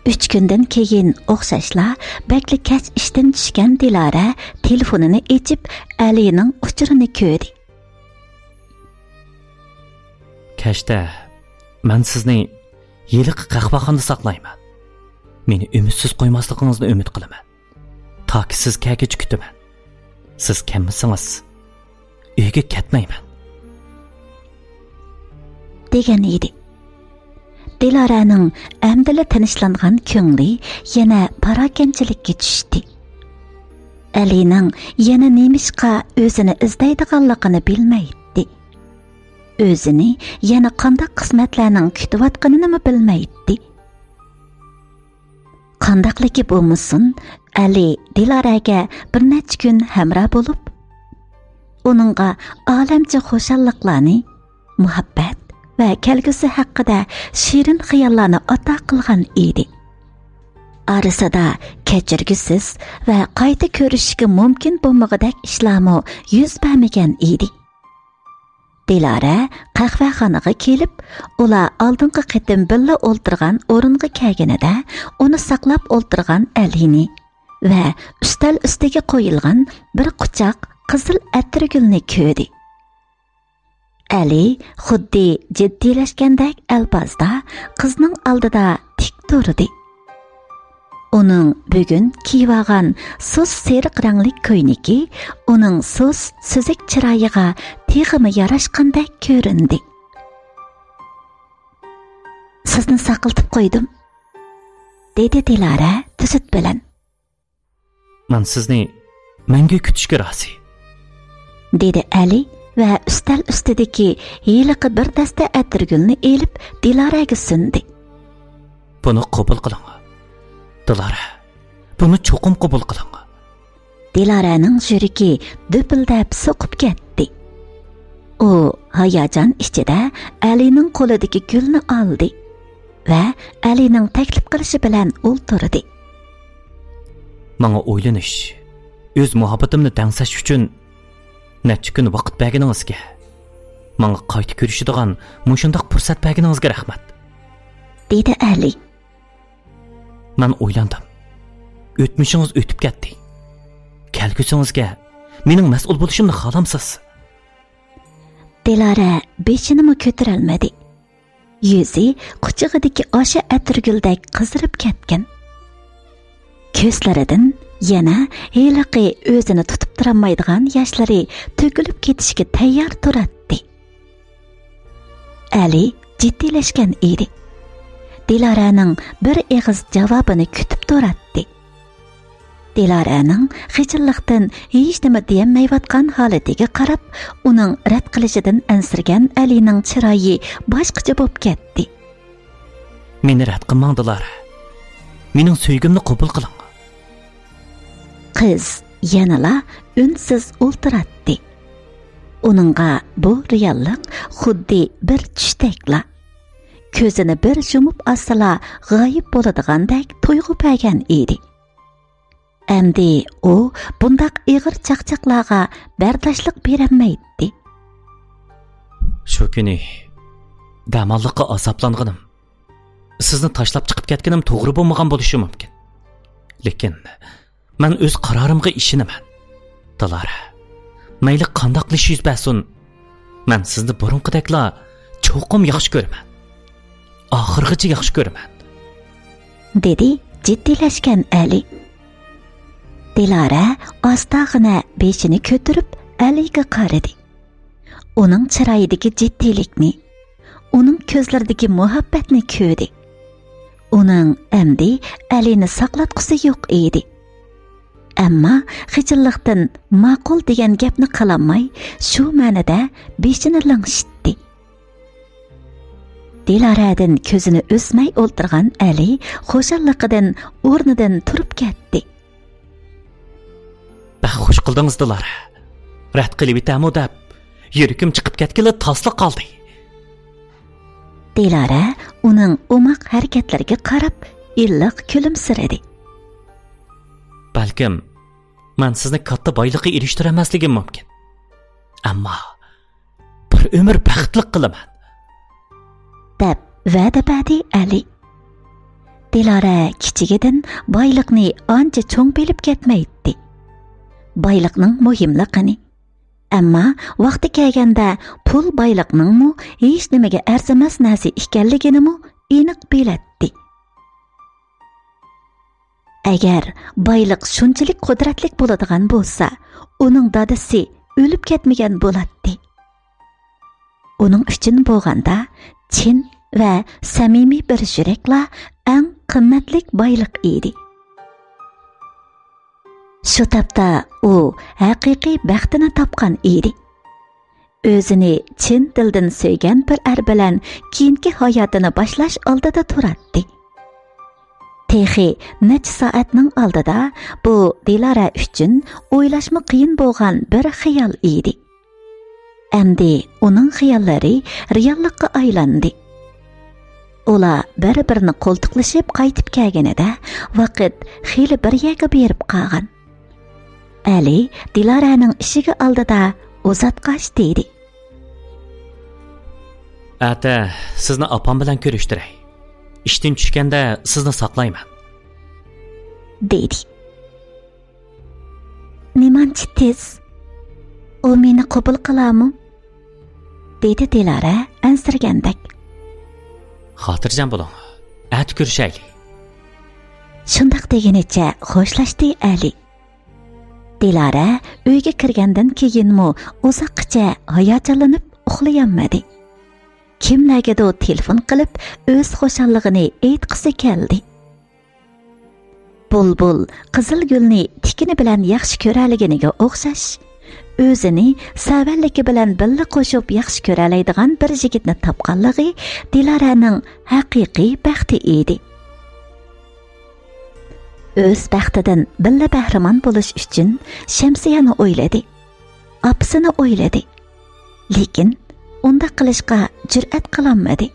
ئۈچ كۈندىن كېيىن ئوخشاشلا بەكلا كەچ ئىشتىن چۈشكەن دىلارە تېلېفونىنى ئېچىپ، ئەلىنىڭ ئۇچۇرىنى كۆردى. كەچتە مەن سىزنى ھېلىقى قەھۋەخانىدا ساقلايمەن. مېنى ئۈمىدسىز قويماسلىقىڭىزنى ئۈمىد قىلىمەن. تاكى سىز كەلگۈچە كۈتىمەن. سىز كەلمىسىڭىز، ئۆيگە كەتمەيمەن، دېگەن ئىدى. دىلارەنىڭ ئەمدىلا تىنچلانغان كۆڭلى يەنە پاراكەنچىلىككە چۈشتى. ئەلىنىڭ يەنە نېمىشقا ئۆزىنى ئىزدەيدىغانلىقىنى بىلمەيتتى. ئۆزىنى يەنە قانداق قىسمەتلەرنىڭ كۈتۈۋاتقىنىنىمۇ بىلمەيتتى. قانداقلىكى بولمىسۇن، ئەلى دىلارەگە بىر نەچچە كۈن ھەمراھ بولۇپ، ئۇنىڭغا ئالەمچە خۇشاللىقلارنى، مۇھەببەت ۋە كەلگۈسى ھەققىدە شېرىن خىياللارنى ئاتا قىلغان ئىدى. ئارىسىدا كەچۈرگۈسىز ۋە قايتا كۆرۈشۈشكە مۇمكىن بولمىغۇدەك ئىشلارمۇ يۈز بەرمىگەن ئىدى. دىلارە قەھۋەخانىغا كېلىپ، ئۇلار ئالدىنقى قېتىم بىللە ئولتۇرغان ئورۇنغا كەلگىنىدە، ئۇنى ساقلاپ ئولتۇرغان ئەلىنى ۋە ئۈستەل ئۈستىگە قويۇلغان بىر قۇچاق قىزىل ئەتىرگۈلنى كۆردى. ئەلى خۇددى جىددىيلەشكەندەك ئەلپازدا قىزنىڭ ئالدىدا تىك تۇردى. ئۇنىڭ بۈگۈن كىيىۋالغان سۇس سېرىق رەڭلىك كۆينىكى ئۇنىڭ سۇس سۈزۈك چىرايىغا تېخىمۇ ياراشقاندەك كۆرۈندى. سىزنى ساقلىتىپ قويدۇم، دېدى دىلارە تۈسۈت بىلەن. مەن سىزنى مەڭگۈ كۈتۈشكە رازى، دېدى ئەلى ۋە ئۈستەل ئۈستىدىكى ھېلىقى بىر دەستە ئەتىرگۈلنى ئېلىپ دىلارەگە سۇندى. بۇنى قوبۇل قىلىڭ، دىلارە. بۇنى چوقۇم قوبۇل قىلىڭ. دىلارەنىڭ يۈرىكى دۈپۈلدەپ سوقۇپ كەتتى. ئۇ ھاياجان ئىچىدە ئەلىنىڭ قولىدىكى گۈلنى ئالدى ۋە ئەلىنىڭ تەكلىپ قىلىشى بىلەن ئولتۇردى. ماڭا ئۆيلىنىش، ئۆز مۇھەببىتىمنى دەڭسەش ئۈچۈن نەچچە كۈن ۋاقىت بەرگىنىڭىزگە، ماڭا قايتا كۆرۈشىدىغان مۇشۇنداق پۇرسەت بەرگىنىڭىزگە رەھمەت، دېدى ئەلى. مەن ئويلاندىم. ئۆتمۈشىڭىز ئۆتۈپ كەتتى. كەلگۈسىڭىزگە مېنىڭ مەسئۇل بولۇشۇمنى خالامسىز؟ دىلارە بېشىنىمۇ كۆتۈرەلمىدى. يۈزى قۇچىقىدىكى ئاشۇ ئەتىرگۈلدەك قىزىرىپ كەتكەن. كۆزلىرىدىن يەنە ھېلىقى ئۆزىنى تۇتۇپ تۇرالمايدىغان ياشلىرى تۆكۈلۈپ كېتىشكە تەييار تۇراتتى. ئەلى جىددىيلەشكەن ئىدى. دىلارەنىڭ بىر ئېغىز جاۋابىنى كۈتۈپ تۇراتتى. دىلارەنىڭ خىجىللىقتىن ھېچنېمە دېيەلمەيۋاتقان ھالىتىگە قاراپ، ئۇنىڭ رەت قىلىشىدىن ئەنسىرىگەن ئەلىنىڭ چىرايى باشقىچە بولۇپ كەتتى. مېنى رەت قىلماڭ، دىلارە. مېنىڭ سۆيگۈمنى قوبۇل قىلىڭ. قىز يەنىلا ئۈنسىز ئولتۇراتتى. ئۇنىڭغا بۇ رېئاللىق خۇددى بىر چۈشتەكلا. كۆزىنى بىر يۇمۇپ ئاچسىلا غايىب بولىدىغاندەك تۇيغۇ بەرگەن ئىدى. ئەمدى ئۇ بۇنداق ئېغىر چاقچاقلارغا بەرداشلىق بېرەلمەيتتى. شۇ كۈنى دەماللىققا ئازابلانغىنىم، سىزنى تاشلاپ چىقىپ كەتكىنىم توغرا بولمىغان بولۇشى مۇمكىن. لېكىن مەن ئۆز قارارىمغا ئىشىنىمەن. دىلارە، مەيلى قانداقلا ئىش يۈز بەرسۇن، مەن سىزنى بۇرۇنقىدەكلا چوقۇم ياخشى كۆرىمەن. ئاخىرغىچە ياخشى كۆرىمەن، دېدى جىددىيلەشكەن ئەلى. دىلارە ئاستاغىنە بېشىنى كۆتۈرۈپ ئەلىگە قارىدى. ئۇنىڭ چىرايىدىكى جىددىيلىكنى، ئۇنىڭ كۆزلىرىدىكى مۇھەببەتنى كۆردى. ئۇنىڭ ئەمدى ئەلىنى ساقلاتقۇسى يوق ئىدى. ئەمما خىجىللىقتىن ماقۇل دېگەن گەپنى قىلالماي، شۇ مەنىدە بېشىنى لىڭشىتتى. دىلارەدىن كۆزىنى ئۈزمەي ئولتۇرغان ئەلى خۇشاللىقىدىن ئورنىدىن تۇرۇپ كەتتى. بەك خوش قىلدىڭىز، دىلارە. رەت قىلىۋېتەمۇ دەپ، يۈرىكىم چىقىپ كەتكىلى تاسلا قالدى. دىلارە ئۇنىڭ ئوماق ھەرىكەتلىرىگە قاراپ، ئىللىق كۈلۈمسىرىدى. بەلكىم، مەن سىزنى كاتتا بايلىققا ئېرىشتۈرەلمەسلىكىم مۇمكىن. ئەمما بىر ئۆمۈر بەختلىك قىلىمەن. دەپ ۋەدە بەردى ئەلى. دىلارە كىچىكىدىن بايلىقنى ئانچە چوڭ بىلىپ كەتمەيتتى. بايلىقنىڭ مۇھىملىقىنى، ئەمما ۋاقتى كەلگەندە پۇل بايلىقنىڭمۇ ھېچنېمىگە ئەرزىمەس نەرسە ئىكەنلىكىنىمۇ ئېنىق بىلەتتى. ئەگەر بايلىق شۇنچىلىك قۇدرەتلىك بولىدىغان بولسا، ئۇنىڭ دادىسى ئۆلۈپ كەتمىگەن بولاتتى. ئۇنىڭ ئۈچۈن بولغاندا، چىن ۋە سەمىمىي بىر يۈرەكلا ئەڭ قىممەتلىك بايلىق ئىدى. شۇ تاپتا ئۇ ھەقىقىي بەختىنى تاپقان ئىدى. ئۆزىنى چىن دىلدىن سۆيگەن بىر ئەر بىلەن كېيىنكى ھاياتىنى باشلاش ئالدىدا تۇراتتى. تېخى نەچچە سائەتنىڭ ئالدىدا بۇ دىلارە ئۈچۈن ئويلاشمۇ قىيىن بولغان بىر خىيال ئىدى. ئەمدى ئۇنىڭ خىياللىرى رېئاللىققا ئايلاندى. ئۇلار بىر-بىرىنى قولتۇقلىشىپ قايتىپ كەلگىنىدە، ۋاقىت خېلى بىر يەرگە بېرىپ قالغان. ئەلى دىلارەنىڭ ئىشىكى ئالدىدا ئۇزاتقاچ دېدى. ئەتە سىزنى ئاپام بىلەن كۆرۈشتۈرەي. ئىشتىن چۈشكەندە سىزنى ساقلايمەن. دېدى. نېمانچە تېز؟ ئۇ مېنى قوبۇل قىلارمۇ؟ دېدى دىلارە ئەنسىرىگەندەك. خاتىرجەم بولۇڭ، ئەتە كۆرۈشەيلى. شۇنداق دېگىنىچە خوشلاشتى ئەلى. دىلارە ئۆيگە كىرگەندىن كېيىنمۇ ئۇزاققىچە ھاياجانلىنىپ ئۇخلىيالمىدى. كىملەرگىدۇر تېلېفون قىلىپ ئۆز خۇشاللىقىنى ئېيتقۇسى كەلدى. بۇلبۇل قىزىل گۈلنى تىكىنى بىلەن ياخشى كۆرەلىگىنىگە ئوخشاش، ئۆزىنى سەۋەنلىكى بىلەن بىللە قوشۇپ ياخشى كۆرەلەيدىغان بىر يىگىتنى تاپقانلىقى دىلارەنىڭ ھەقىقىي بەختى ئىدى. ئۆز بەختىدىن بىللە بەھرىمەن بولۇش ئۈچۈن شەمسىيەنى ئويلىدى. ئاپىسىنى ئويلىدى. لېكىن ئۇنداق قىلىشقا جۈرئەت قىلالمىدى.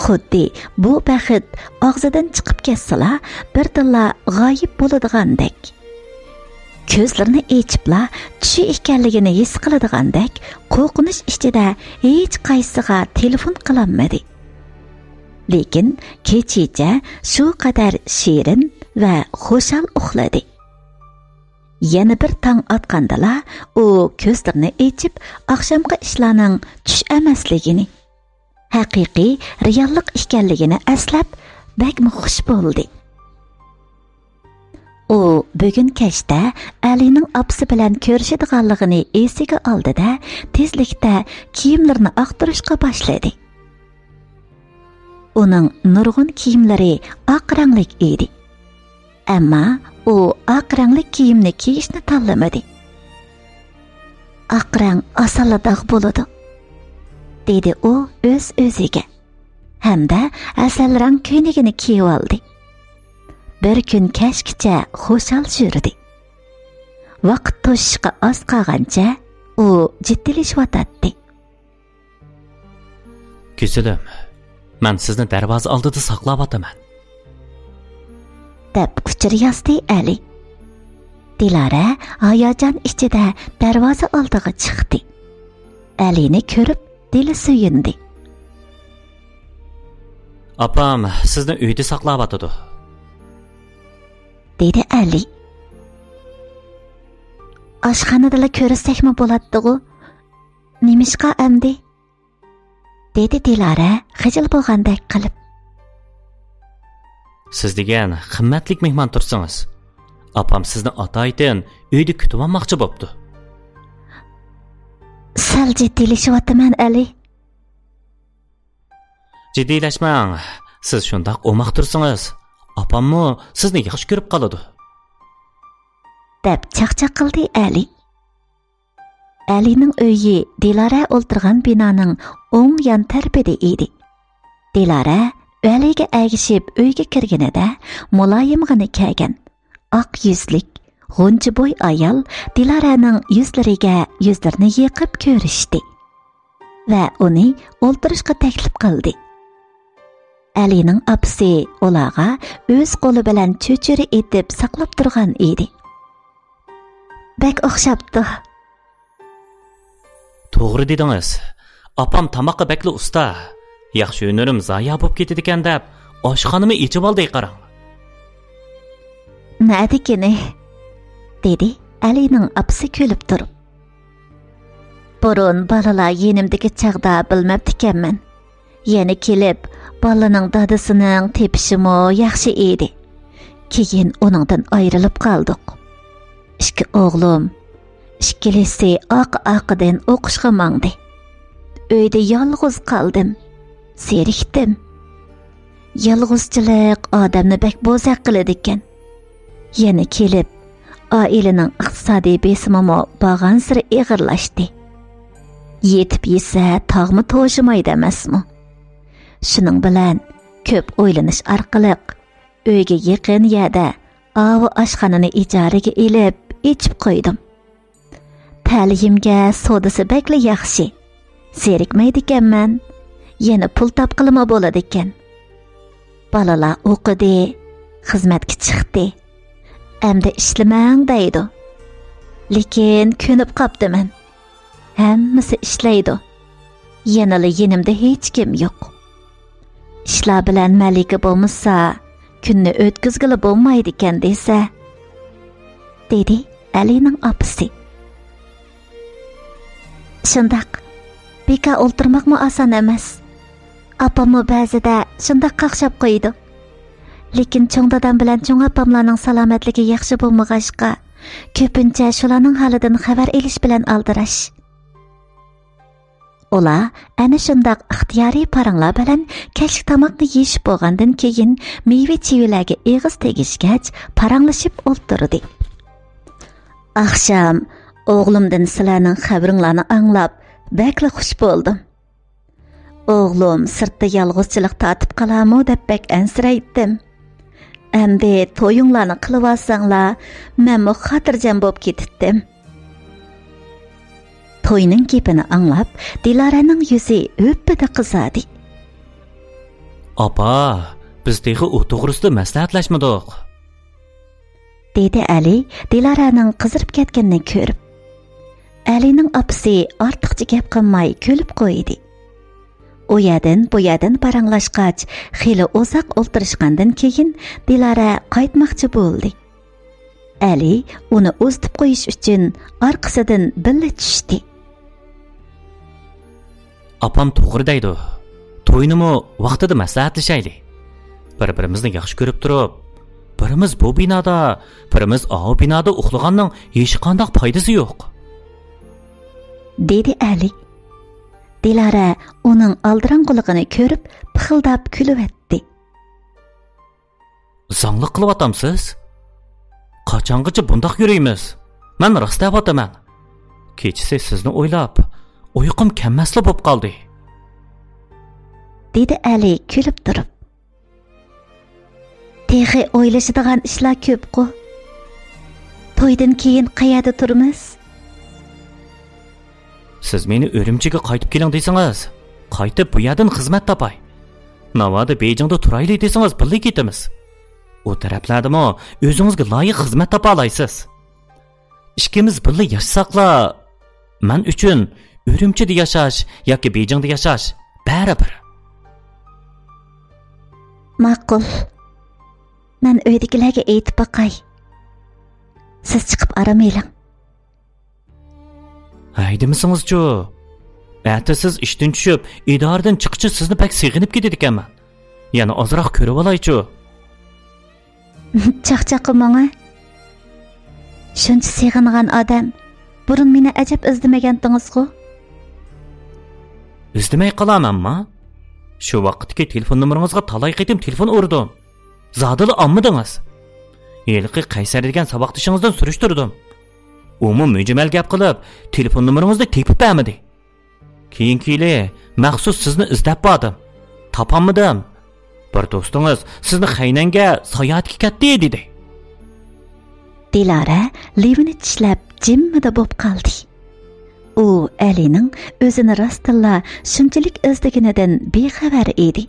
خۇددى بۇ بەخت ئاغزىدىن چىقىپ كەتسىلا، بىردىنلا غايىب بولىدىغاندەك. كۆزلىرىنى ئېچىپلا چۈشى ئىكەنلىكىنى ھېس قىلىدىغاندەك، قورقۇنچ ئىچىدە ھېچقايسىغا تېلېفون قىلالمىدى. لېكىن كېچىچە شۇ قەدەر شېرىن ۋە خۇشال ئۇخلىدى. يەنە بىر تاڭ ئاتقاندىلا، ئۇ كۆزلىرىنى ئېچىپ، ئاخشامقى ئىشلارنىڭ چۈش ئەمەسلىكىنى، ھەقىقىي رېئاللىق ئىكەنلىكىنى ئەسلەپ، بەكمۇ خۇش بولدى. ئۇ بۈگۈن كەچتە ئەلىنىڭ ئاپىسى بىلەن كۆرۈشىدىغانلىقىنى ئېسىگە ئالدى-دە، تېزلىكتە كىيىملىرىنى ئاختۇرۇشقا باشلىدى. ئۇنىڭ نۇرغۇن كىيىملىرى ئاق رەڭلىك ئىدى. ئەمما ئۇ ئاق رەڭلىك كىيىمنى كىيىشنى تاللىمىدى. «ئاق رەڭ ئاسانلا داغ بولىدۇ»، دېدى ئۇ ئۆز-ئۆزىگە ھەمدە ھەسەل رەڭ كۆينىكىنى كىيىۋالدى. بىر كۈن كەچكىچە خۇشال يۈردى. ۋاقىت توشۇشقا ئاز قالغانچە ئۇ جىددىيلىشىۋاتاتتى. «گۈزىلىم، مەن سىزنى دەرۋازا ئالدىدا ساقلاۋاتىمەن»، دەپ ئۇچۇر يازدى ئەلى. دىلارە ھاياجان ئىچىدە دەرۋازا ئالدىغا چىقتى. ئەلىنى كۆرۈپ دىلى سۆيۈندى. «ئاپام سىزنى ئۆيدە ساقلاۋاتىدۇ»، دېدى ئەلى. «ئاشخانىدىلا كۆرۈشسەكمۇ بولاتتىغۇ؟ نېمىشقا ئەمدى؟» دېدى دىلارە خىجىل بولغاندەك قىلىپ. «سىز دېگەن قىممەتلىك مېھمان تۇرسىڭىز. ئاپام سىزنى ئاتايىتىن ئۆيدە كۈتۈۋالماقچى بوپتۇ.» «سەل جىددىيلىشىۋاتىمەن ئەلى.» «جىددىيلەشمەڭ. سىز شۇنداق ئوماق تۇرسىڭىز، ئاپاممۇ سىزنى ياخشى كۆرۈپ قالىدۇ.» دەپ چاقچاق قىلدى ئەلى. ئەلىنىڭ ئۆيى دىلارە ئولتۇرغان بىنانىڭ ئوڭ يان تەرىپىدە ئىدى. دىلارە ئەلىگە ئەگىشىپ ئۆيگە كىرگىنىدە، مۇلايىمغىنا كەلگەن، ئاق يۈزلۈك، غۇنچە بوي ئايال دىلارەنىڭ يۈزلىرىگە يۈزلىرىنى يېقىپ كۆرۈشتى ۋە ئۇنى ئولتۇرۇشقا تەكلىپ قىلدى. ئەلىنىڭ ئاپىسى ئۇلارغا ئۆز قولى بىلەن چۆچۈرە ئېتىپ ساقلاپ تۇرغان ئىدى. بەك ئوخشاپتۇ. توغرا دېدىڭىز. ئاپام تاماققا بەكلا ئۇستا. ياخشى ھۈنىرىم زايا بوپ كېتىدىكەن دەپ، ئاشخانىمۇ ئېچىۋالدى قاراڭ. نەدىكىنى؟ دېدى ئەلىنىڭ ئاپىسى كۈلۈپ تۇرۇپ. بۇرۇن بالىلار يېنىمدىكى چاغدا بىلمەپتىكەنمەن. يەنە كېلىپ، بالىنىڭ دادىسىنىڭ تېپىشىمۇ ياخشى ئىدى. كېيىن ئۇنىڭدىن ئايرىلىپ قالدۇق. ئىككى ئوغلۇم، ئىككىلىسى ئارقا-ئارقىدىن ئوقۇشقا ماڭدى. ئۆيدە يالغۇز قالدىم. زېرىكتىم. يالغۇزچىلىق ئادەمنى بەك بوزەك قىلىدىكەن. يەنە كېلىپ، ئائىلىنىڭ ئىقتىسادىي بېسىمىمۇ بارغانسېرى ئېغىرلاشتى. يېتىپ يېسە تاغمۇ توشىمايدۇ ئەمەسمۇ؟ شۇنىڭ بىلەن كۆپ ئويلىنىش ئارقىلىق ئۆيگە يېقىن يەردە ئاۋۇ ئاشخانىنى ئىجارىگە ئېلىپ ئېچىپ قويدۇم. تەلىيىمگە سودىسى بەكلا ياخشى. زېرىكمەيدىكەنمەن. يەنە پۇل تاپقىلىمۇ بولىدىكەن. بالىلار ئوقۇدى، خىزمەتكە چىقتى. ئەمدى ئىشلىمەڭ دەيدۇ. لېكىن كۆنۈپ قاپتىمەن. ھەممىسى ئىشلەيدۇ. يەنىلا يېنىمدا ھېچكىم يوق. ئىشلار بىلەن مەلىكە بولمىسا، كۈننى ئۆتكۈزگىلى بولمايدىكەن دېسە، دېدى ئەلىنىڭ ئاپىسى. شۇنداق، بىكار ئولتۇرماقمۇ ئاسان ئەمەس. ئاپاممۇ بەزىدە شۇنداق قاقشاپ قويىدۇ. لېكىن چوڭ دادام بىلەن چوڭ ئاپاملارنىڭ سالامەتلىكى ياخشى بولمىغاچقا، كۆپىنچە شۇلارنىڭ ھالىدىن خەۋەر ئېلىش بىلەن ئالدىراش. ئۇلار ئەنە شۇنداق ئىختىيارىي پاراڭلار بىلەن كەچلىك تاماقنى يېيىشىپ بولغاندىن كېيىن، مېۋە-چېۋىلەرگە ئېغىز تېگىشكەچ، پاراڭلىشىپ ئولتۇردى. ئاخشام ئوغلۇمدىن سىلەرنىڭ خەۋىرىڭلارنى ئاڭلاپ، بەكلا خۇش بولدۇم. ئوغلۇم سىرتتا يالغۇزچىلىق تارتىپ قالارمۇ دەپ بەك ئەنسىرەيتتىم. ئەمدى تويۇڭلارنى قىلىۋالساڭلار، مەنمۇ خاتىرجەم بولۇپ كېتەتتىم. توينىڭ گېپىنى ئاڭلاپ، دىلارەنىڭ يۈزى ھۈپپىدە قىزاردى. ئاپا، بىز تېخى ئۇ توغرىسىدا مەسلىھەتلەشمىدۇق، دېدى ئەلى دىلارەنىڭ قىزىرىپ كەتكىنىنى كۆرۈپ. ئەلىنىڭ ئاپىسى ئارتۇقچە گەپ قىلماي كۈلۈپ قويدى. ئۇ يەردىن، بۇ يەردىن پاراڭلاشقاچ، خېلى ئۇزاق ئولتۇرۇشقاندىن كېيىن، دىلارە قايتماقچى بولدى. ئەلى ئۇنى ئۇزىتىپ قويۇش ئۈچۈن ئارقىسىدىن بىللە چۈشتى. ئاپام توغرا دەيدۇ. توينىمۇ ۋاقتىدا مەسلىھەتلىشەيلى. بىر-بىرىمىزنى ياخشى كۆرۈپ تۇرۇپ، بىرىمىز بۇ بىنادا، بىرىمىز ئاۋۇ بىنادا ئۇخلىغاننىڭ ھېچقانداق پايدىسى يوق، دېدى ئەلى. دىلارە ئۇنىڭ ئالدىراڭغۇلۇقىنى كۆرۈپ، پىخىلداپ كۈلۈۋەتتى. زاڭلىق قىلىۋاتامسىز؟ قاچانغىچە بۇنداق يۈرىمىز؟ مەن راست دەۋاتىمەن. كېچىسى سىزنى ئويلاپ، ئۇيقۇم كەلمەسلا بوپ قالدى، دېدى ئەلى كۈلۈپ تۇرۇپ. تېخى ئويلىشىدىغان ئىشلار كۆپقۇ. تويدىن كېيىن قەيەردە تۇرىمىز؟ سىز مېنى ئۈرۈمچىگە قايتىپ كېلىڭ دېسىڭىز، قايتىپ بۇ يەردىن خىزمەت تاپاي. ناۋادا بېيجىڭدا تۇرايلى دېسىڭىز، بىللە كېتىمىز. ئۇ تەرەپلەردىمۇ ئۆزىڭىزگە لايىق خىزمەت تاپالايسىز. ئىككىمىز بىللە ياشىساقلا، مەن ئۈچۈن ئۈرۈمچىدە ياشاش ياكى بېيجىڭدا ياشاش بەرىبىر. ماقۇل. مەن ئۆيدىكىلەرگە ئېيتىپ باقاي. سىز چىقىپ ئارام ئېلىڭ. ھەيدىمىسىڭىزچۇ؟ ئەتە سىز ئىشتىن چۈشۈپ، ئىدارىدىن چىققىچە سىزنى بەك سېغىنىپ كېتىدىكەنمەن. يەنە ئازراق كۆرۈۋالايچۇ. چاقچاق قىلماڭ ھە. شۇنچە سېغىنغان ئادەم، بۇرۇن مېنى ئەجەب ئىزدىمىگەنتىڭىزغۇ؟ ئىزدىمەي قالامەنما؟ شۇ ۋاقىتتىكى تېلېفون نومۇرىڭىزغا تالاي قېتىم تېلېفون ئۇردۇم. زادىلا ئالمىدىڭىز. ھېلىقى قەيسەر دېگەن ساۋاقدىشىڭىزدىن سۈرۈشتۈردۈم. ئۇمۇ مۈجمەل گەپ قىلىپ، تېلېفون نومۇرىڭىزنى تېپىپ بەرمىدى. كېيىنكى يىلى مەخسۇس سىزنى ئىزدەپ باردىم. تاپالمىدىم. بىر دوستىڭىز سىزنى خەينەنگە ساياھەتكە كەتتى دېدى. دىلارە لىۋىنى چىشلەپ جىممىدە بوپ قالدى. ئۇ ئەلىنىڭ ئۆزىنى راستتىنلا شۇنچىلىك ئىزدىگىنىدىن بىخەۋەر ئىدى.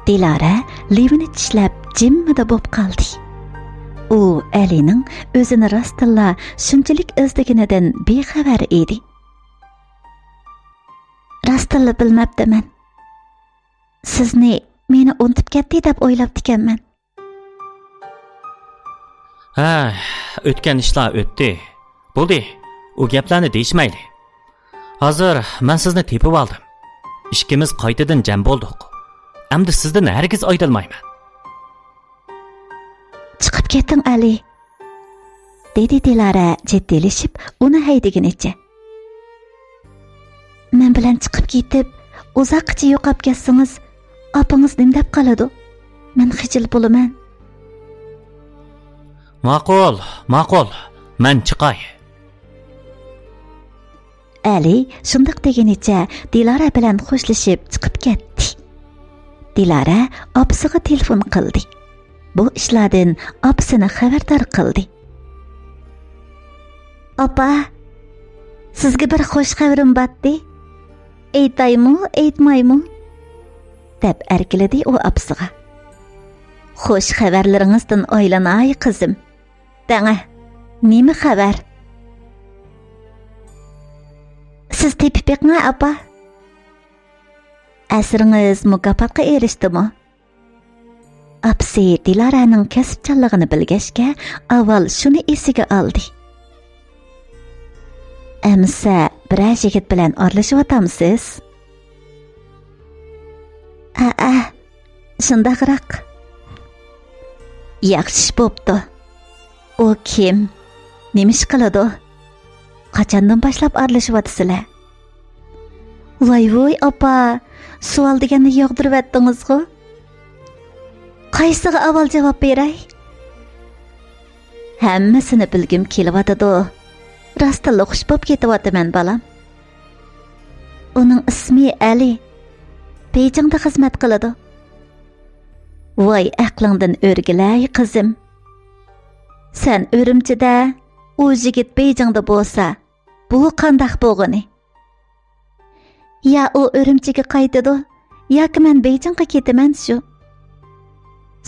دىلارە لىۋىنى چىشلەپ جىممىدە بوپ قالدى. ئۇ ئەلىنىڭ ئۆزىنى راستتىنلا شۇنچىلىك ئىزدىگىنىدىن بىخەۋەر ئىدى. راستتىنلا بىلمەپتىمەن. سىزنى مېنى ئۇنتۇپ كەتتى دەپ ئويلاپتىكەنمەن. ھە، ئۆتكەن ئىشلار ئۆتتى. بولدى، ئۇ گەپلەرنى دېيىشمەيلى. ھازىر مەن سىزنى تېپىۋالدىم. ئىككىمىز قايتىدىن جەم بولدۇق. ئەمدى سىزدىن ھەرگىز ئايرىلمايمەن. چىقىپ كېتىڭ، ئەلى، دېدى دىلارە جىددىيلىشىپ، ئۇنى ھەيدىگىنىچە. مەن بىلەن چىقىپ كېتىپ، ئۇزاققىچە يوقاپ كەتسىڭىز، ئاپىڭىز نېمە دەپ قالىدۇ؟ مەن خىجىل بولىمەن. ماقۇل، ماقۇل، مەن چىقاي. ئەلى شۇنداق دېگىنىچە دىلارە بىلەن خوشلىشىپ چىقىپ كەتتى. دىلارە ئاپىسىغا تېلېفون قىلدى. بۇ ئىشلاردىن ئاپىسىنى خەۋەردار قىلدى. ئاپا، سىزگە بىر خوش خەۋىرىم باتتى. ئېيتايمۇ، ئېيتمايمۇ؟ دەپ ئەركىلىدى ئۇ ئاپىسىغا. خوش خەۋەرلىرىڭىزدىن ئايلىناي، قىزىم. دەڭە، نېمە خەۋەر؟ سىز تېپىپ بېقىڭە، ئاپا. ئەسىرىڭىز مۇكاپاتقا ئېرىشتىمۇ؟ ئاپىسى دىلارەنىڭ كەسىپچانلىقىنى بىلگەچكە، ئاۋۋال شۇنى ئېسىگە ئالدى. ئەمىسە، بىرەر يىگىت بىلەن ئارىلىشىۋاتامسىز؟ ھەئە، شۇنداقراق. ياخشى ئىش بوپتۇ. ئۇ كىم؟ نېمە ئىش قىلىدۇ؟ قاچاندىن باشلاپ ئارىلىشىۋاتىسىلەر؟ ۋاي ۋۇي ئاپا، سوئال دېگەننى ياغدۇرۇۋەتتىڭىزغۇ. قايسىغا ئاۋۋال جاۋاب بېرەي؟ ھەممىسىنى بىلگۈم كېلىۋاتىدۇ. راستتىنلا خۇش بوپ كېتىۋاتىمەن، بالام. ئۇنىڭ ئىسمى ئەلى. بېيجىڭدا خىزمەت قىلىدۇ. ۋاي ئەقلىڭدىن ئۆرگىلەي، قىزىم. سەن ئۈرۈمچىدە، ئۇ يىگىت بېيجىڭدا بولسا، بۇ قانداق بولغىنى؟ يا ئۇ ئۈرۈمچىگە قايتىدۇ، ياكى مەن بېيجىڭغا كېتىمەن شۇ.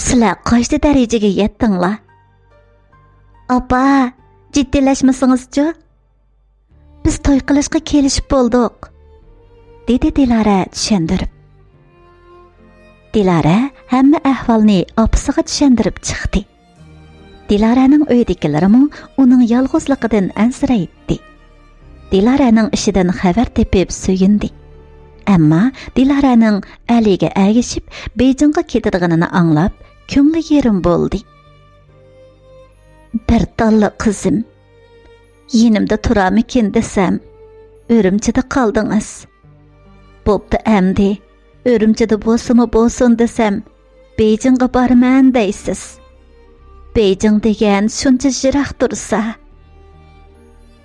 سىلەر قايسى دەرىجىگە يەتتىڭلار؟ ئاپا، جىددىيلەشمىسىڭىزچۇ؟ بىز توي قىلىشقا كېلىشىپ بولدۇق، دېدى دىلارە چۈشەندۈرۈپ. دىلارە ھەممە ئەھۋالنى ئاپىسىغا چۈشەندۈرۈپ چىقتى. دىلارەنىڭ ئۆيىدىكىلىرىمۇ ئۇنىڭ يالغۇزلۇقىدىن ئەنسىرەيتتى. دىلارەنىڭ ئىشىدىن خەۋەر تېپىپ سۆيۈندى. ئەمما دىلارەنىڭ ئەلىگە ئەگىشىپ بېيجىڭغا كېتىدىغىنىنى ئاڭلاپ، كۆڭلى يېرىم بولدى. بىر تاللا قىزىم، يېنىمدا تۇرامىكىن دېسەم، ئۈرۈمچىدە قالدىڭىز. بوپتۇ ئەمدى، ئۈرۈمچىدە بولسىمۇ بولسۇن دېسەم، بېيجىڭغا بارىمەن دەيسىز. بېيجىڭ دېگەن شۇنچە يىراق تۇرسا،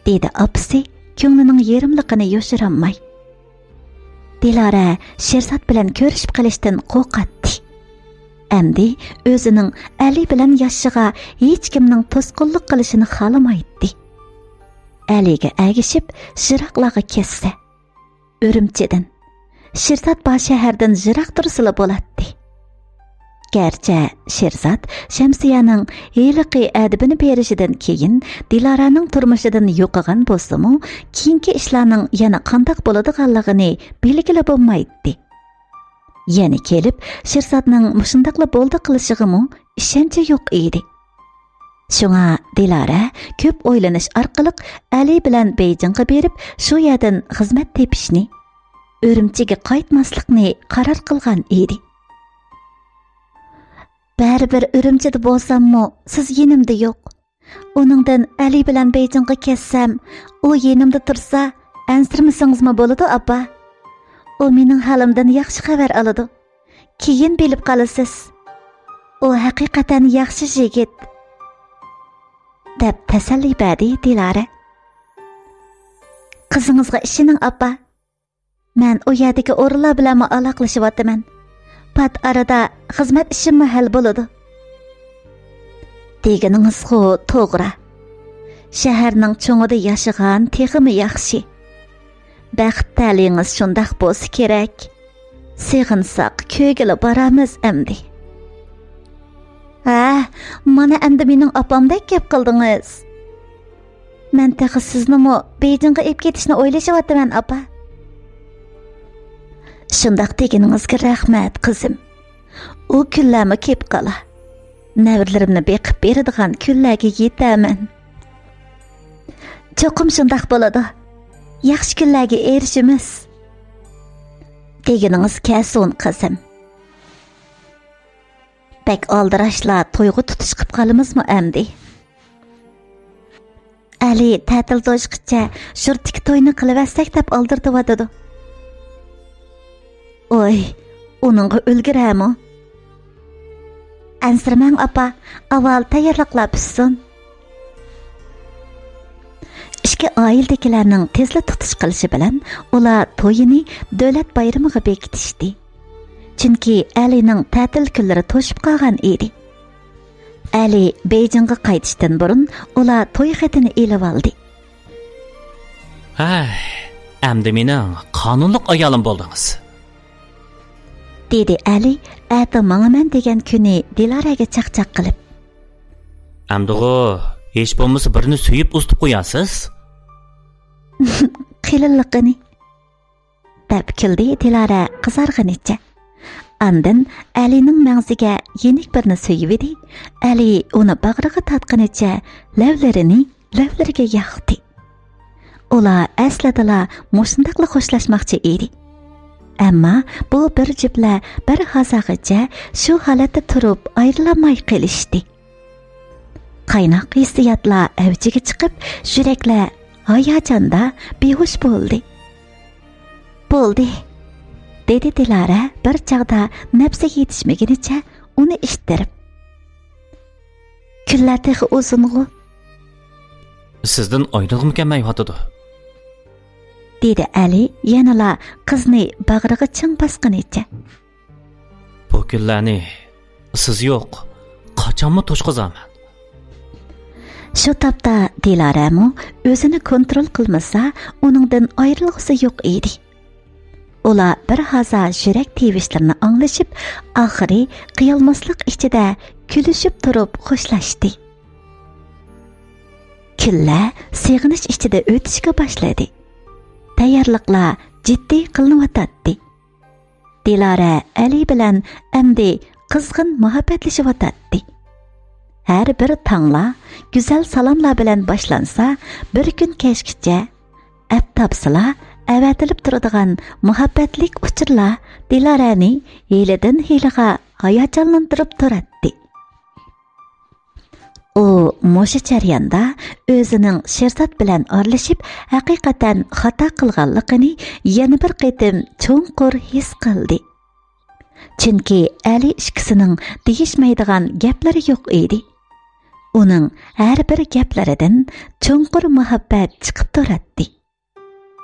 دېدى ئاپىسى كۆڭلىنىڭ يېرىملىقىنى يوشۇرالماي. دىلارە شېرزات بىلەن كۆرۈشۈپ قېلىشتىن قورقاتتى. ئەمدى ئۆزىنىڭ ئەلى بىلەن ياشىشىغا ھېچكىمنىڭ توسقۇنلۇق قىلىشىنى خالىمايتتى. ئەلىگە ئەگىشىپ يىراقلارغا كەتسە، ئۈرۈمچىدىن، شىرزات بار شەھەردىن يىراق تۇرسىلا بولاتتى. گەرچە شىرزات شەمسىيەنىڭ ھېلىقى ئەدىپىنى بېرىشىدىن كېيىن دىلارەنىڭ تۇرمۇشىدىن يوقىغان بولسىمۇ، كېيىنكى ئىشلارنىڭ يەنە قانداق بولىدىغانلىقىنى بىلگىلى بولمايتتى. يەنە كېلىپ شىرزاتنىڭ مۇشۇنداقلا بولدى قىلىشىغىمۇ ئىشەنچى يوق ئىدى. شۇڭا دىلارە كۆپ ئويلىنىش ئارقىلىق ئەلى بىلەن بېيجىڭغا بېرىپ، شۇ يەردىن خىزمەت تېپىشنى، ئۈرۈمچىگە قايتماسلىقنى قارار قىلغان ئىدى. بەرىبىر ئۈرۈمچىدە بولساممۇ، سىز يېنىمدا يوق. ئۇنىڭدىن ئەلى بىلەن بېيجىڭغا كەتسەم، ئۇ يېنىمدا تۇرسا، ئەنسىرىمىسىڭىزمۇ بولىدۇ، ئاپا. ئۇ مېنىڭ ھالىمدىن ياخشى خەۋەر ئالىدۇ. كېيىن بىلىپ قالىسىز. ئۇ ھەقىقەتەن ياخشى يىگىت، دەپ تەسەللى بەردى دىلارە. قىزىڭىزغا ئىشىنىڭ، ئاپا. مەن ئۇ يەردىكى ئورۇنلار بىلەنمۇ ئالاقىلىشىۋاتىمەن. پات ئارىدا خىزمەت ئىشىممۇ ھەل بولىدۇ. دېگىنىڭىزغۇ توغرا. شەھەرنىڭ چوڭىدا ياشىغان تېخىمۇ ياخشى. بەخت تەلىيىڭىز شۇنداق بولسا كېرەك. سېغىنساق كۆيگىلى بارامىز ئەمدى. ھە، مانا ئەمدى مېنىڭ ئاپامدەك گەپ قىلدىڭىز. مەن تېخى سىزنىمۇ بېيجىڭغا ئېلىپ كېتىشنى ئويلىشىۋاتىمەن، ئاپا. شۇنداق دېگىنىڭىزگە رەھمەت، قىزىم. ئۇ كۈنلەرمۇ كېلىپ قالا. نەۋرىلىرىمنى بېقىپ بېرىدىغان كۈنلەرگە يېتەرمەن. چوقۇم شۇنداق بولىدۇ. ياخشى كۈنلەرگە ئېرىشىمىز. دېگىنىڭىز كەلسۇن، قىزىم. بەك ئالدىراشلا تويغا تۇتۇش قىپ قالىمىزمۇ ئەمدى؟ ئەلى تەتىل توشقىچە شۇرتتىكى توينى قىلىۋەتسەك دەپ ئالدىرىتىۋاتىدۇ. ئوي، ئۇنىڭغا ئۈلگۈرەمۇ؟ ئەنسىرىمەڭ، ئاپا، ئاۋۋال تەييارلىقلار پۈتسۇن. ئىككى ئائىلىدىكىلەرنىڭ تېزلا تۇتۇش قىلىشى بىلەن ئۇلار تويىنى دۆلەت بايرىمىغا بېكىتىشتى. چۈنكى ئەلىنىڭ تەتىل كۈنلىرى توشۇپ قالغان ئىدى. ئەلى بېيجىڭغا قايتىشتىن بۇرۇن ئۇلار توي خېتىنى ئېلىۋالدى. ھەي، ئەمدى مېنىڭ قانۇنلۇق ئايالىم بولدىڭىز. دېدى ئەلى ئەتە ماڭىمەن دېگەن كۈنى دىلارەگە چاقچاق قىلىپ. ئەمدىغۇ ھېچ بولمىسا بىرنى سۆيۈپ ئۇزىتىپ قويارسىز. قېلىنلىقىنى. دەپ كۈلدى دىلارە قىزارغىنىچە. ئاندىن ئەلىنىڭ مەڭزىگە يېنىك بىرنى سۆيۈۋىدى. ئەلى ئۇنى باغرىغا تارتقىنىچە لەۋلىرىنى لەۋلىرىگە ياقتى. ئۇلار ئەسلىدىلا مۇشۇنداقلا خوشلاشماقچى ئىدى. ئەمما بۇ بىر جۈپلەر بىر ھازاغىچە شۇ ھالەتتە تۇرۇپ ئايرىلالماي قېلىشتى. قايناق ھېسسىياتلار ئەۋجىگە چىقىپ، يۈرەكلەر ھاياجاندا بىھوش بولدى. بولدى، دېدى دىلارە بىر چاغدا نەپسى يېتىشمىگىنىچە ئۇنى ئىتتىرىپ. كۈنلەر تېخى ئۇزۇنغۇ؟ سىزدىن ئايرىلغۇم كەلمەيۋاتىدۇ. دېدى ئەلى يەنىلا قىزنى باغرىغا چىڭ باسقىنىچە. بۇ كۈنلەرنى سىز يوق، قاچانمۇ توشقۇزارمەن؟ شۇ تاپتا دىلارەمۇ ئۆزىنى كونترول قىلمىسا، ئۇنىڭدىن ئايرىلغۇسى يوق ئىدى. ئۇلار بىر ھازا يۈرەك تىۋىشلىرىنى ئاڭلىشىپ، ئاخىرى قىيالماسلىق ئىچىدە كۈلۈشۈپ تۇرۇپ خوشلاشتى. كۈنلەر سېغىنىش ئىچىدە ئۆتۈشكە باشلىدى. تەييارلىقلار جىددىي قىلىنىۋاتاتتى. دىلارە ئەلى بىلەن ئەمدى قىزغىن مۇھەببەتلىشىۋاتاتتى. ھەر بىر تاڭلار گۈزەل سالاملار بىلەن باشلانسا، بىر كۈن كەچكىچە ئەپ تاپسىلا ئەۋەتىلىپ تۇرىدىغان مۇھەببەتلىك ئۇچۇرلار دىلارەنى ھېلىدىن ھېلىغا ھاياجانلاندۇرۇپ تۇراتتى. ئۇ مۇشۇ جەرياندا ئۆزىنىڭ شېرزات بىلەن ئارىلىشىپ ھەقىقەتەن خاتا قىلغانلىقىنى يەنە بىر قېتىم چوڭقۇر ھېس قىلدى. چۈنكى ئەلى ئىككىسىنىڭ دېيىشمەيدىغان گەپلىرى يوق ئىدى. ئۇنىڭ ھەر بىر گەپلىرىدىن چوڭقۇر مۇھەببەت چىقىپ تۇراتتى.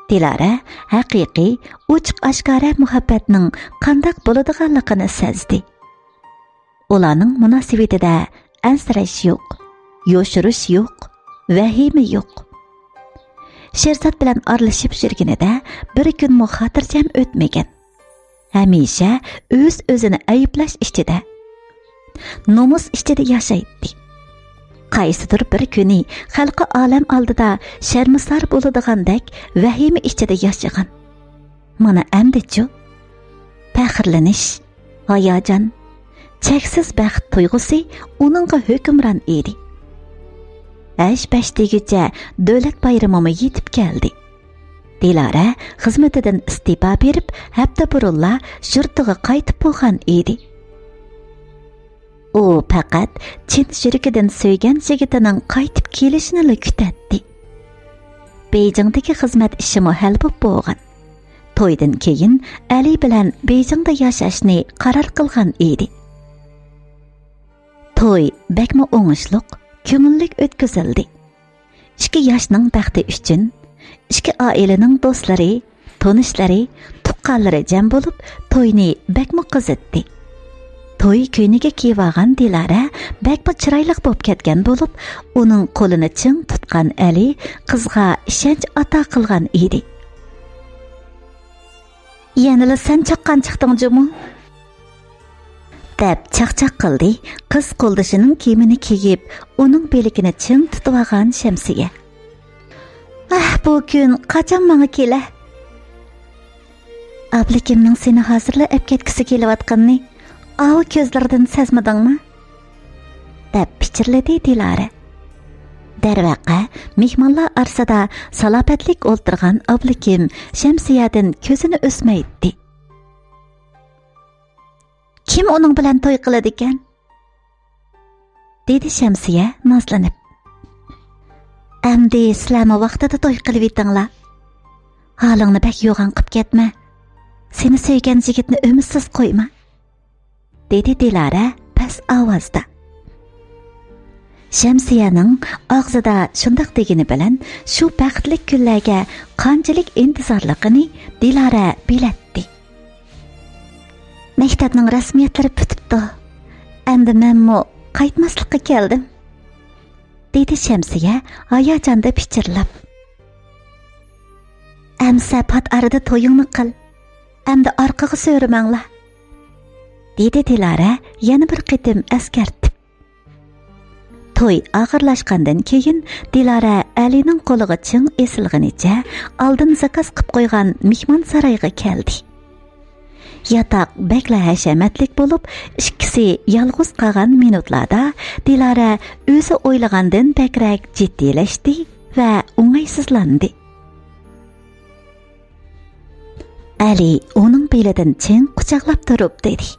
دىلارە ھەقىقىي، ئوچۇق-ئاشكارا مۇھەببەتنىڭ قانداق بولىدىغانلىقىنى سەزدى. ئۇلارنىڭ مۇناسىۋىتىدە ئەنسىرەش يوق، يوشۇرۇش يوق، ۋەھىمە يوق. شېرزات بىلەن ئارىلىشىپ يۈرگىنىدە بىر كۈنمۇ خاتىرجەم ئۆتمىگەن. ھەمىشە ئۆز-ئۆزىنى ئەيىبلەش ئىچىدە، نومۇس ئىچىدە ياشايتتى. قايسىدۇر بىر كۈنى خەلقى ئالەم ئالدىدا شەرمىسار بولىدىغاندەك ۋەھىمە ئىچىدە ياشىغان. مانا ئەمدىچۇ؟ پەخىرلىنىش، ھاياجان، چەكسىز بەخت تۇيغۇسى ئۇنىڭغا ھۆكۈمران ئىدى. ھەش-پەش دېگۈچە دۆلەت بايرىمىمۇ يېتىپ كەلدى. دىلارە خىزمىتىدىن ئىستېپا بېرىپ، ھەپتە بۇرۇنلا يۇرتىغا قايتىپ بولغان ئىدى. ئۇ پەقەت چىن يۈرىكىدىن سۆيگەن يىگىتىنىڭ قايتىپ كېلىشىنىلا كۈتەتتى. بېيجىڭدىكى خىزمەت ئىشىمۇ ھەل بوپ بولغان. تويدىن كېيىن ئەلى بىلەن بېيجىڭدا ياشاشنى قارار قىلغان ئىدى. توي بەكمۇ ئوڭۇشلۇق، كۆڭۈللۈك ئۆتكۈزۈلدى. ئىككى ياشنىڭ بەختى ئۈچۈن، ئىككى ئائىلىنىڭ دوستلىرى، تونۇشلىرى، تۇغقانلىرى جەم بولۇپ، توينى بەكمۇ قىزىتتى. توي كۆينىكى كىيىۋالغان دىلارە بەكمۇ چىرايلىق بولۇپ كەتكەن بولۇپ، ئۇنىڭ قولىنى چىڭ تۇتقان ئەلى قىزغا ئىشەنچ ئاتا قىلغان ئىدى. يەنىلا سەن چاققان چىقتىڭ جۇمۇ؟ دەپ چاقچاق قىلدى قىز قولدىشىنىڭ كىيىمىنى كىيىپ، ئۇنىڭ بىلىكىنى چىڭ تۇتۇۋالغان شەمسىيە. ئاھ، بۇ كۈن قاچان ماڭا كېلە؟ ئابلىكىمنىڭ سېنى ھازىرلا ئەپ كەتكۈسى كېلىۋاتقىنىنى ئاۋۇ كۆزلىرىدىن سەزمىدىڭمۇ؟ دەپ پىچىرلىدى دىلارە. دەرۋەقە، مېھمانلار ئارىسىدا سالاپەتلىك ئولتۇرغان ئابلىكىم شەمسىيەدىن كۆزىنى ئۈزمەيتتى. كىم ئۇنىڭ بىلەن توي قىلىدىكەن؟ دېدى شەمسىيە نازلىنىپ. ئەمدى سىلەرمۇ ۋاقتىدا توي قىلىۋېتىڭلار. ھالىڭنى بەك يوغان قىپ كەتمە. سېنى سۆيگەن يىگىتنى ئۈمىدسىز قويما. دېدى دىلارە پەس ئاۋازدا. شەمسىيەنىڭ ئاغزىدا شۇنداق دېگىنى بىلەن شۇ بەختلىك كۈنلەرگە قانچىلىك ئىنتىزارلىقىنى دىلارە بىلەتتى. مەكتەپنىڭ رەسمىيەتلىرى پۈتۈپتۇ. ئەمدى مەنمۇ قايتماسلىققا كەلدىم، دېدى شەمسىيە ھاياجاندا پىچىرلاپ. ئەمسە پات ئارىدا تويۇڭنى قىل. ئەمدى ئارقىغا سۆرىمەڭلار، دېدى دىلارە يەنە بىر قېتىم ئەسكەرتىپ. توي ئاخىرلاشقاندىن كېيىن دىلارە ئەلىنىڭ قولىغا چىڭ ئېسىلغىنىچە ئالدىن زاكاز قىپ قويغان مېھمانسارايغا كەلدى. ياتاق بەكلا ھەشەمەتلىك بولۇپ، ئىككىسى يالغۇز قالغان مىنۇتلاردا دىلارە ئۆزى ئويلىغاندىن بەكرەك جىددىيلەشتى ۋە ئوڭايسىزلاندى. ئەلى ئۇنىڭ بېلىدىن چىڭ قۇچاقلاپ تۇرۇپ دېدى.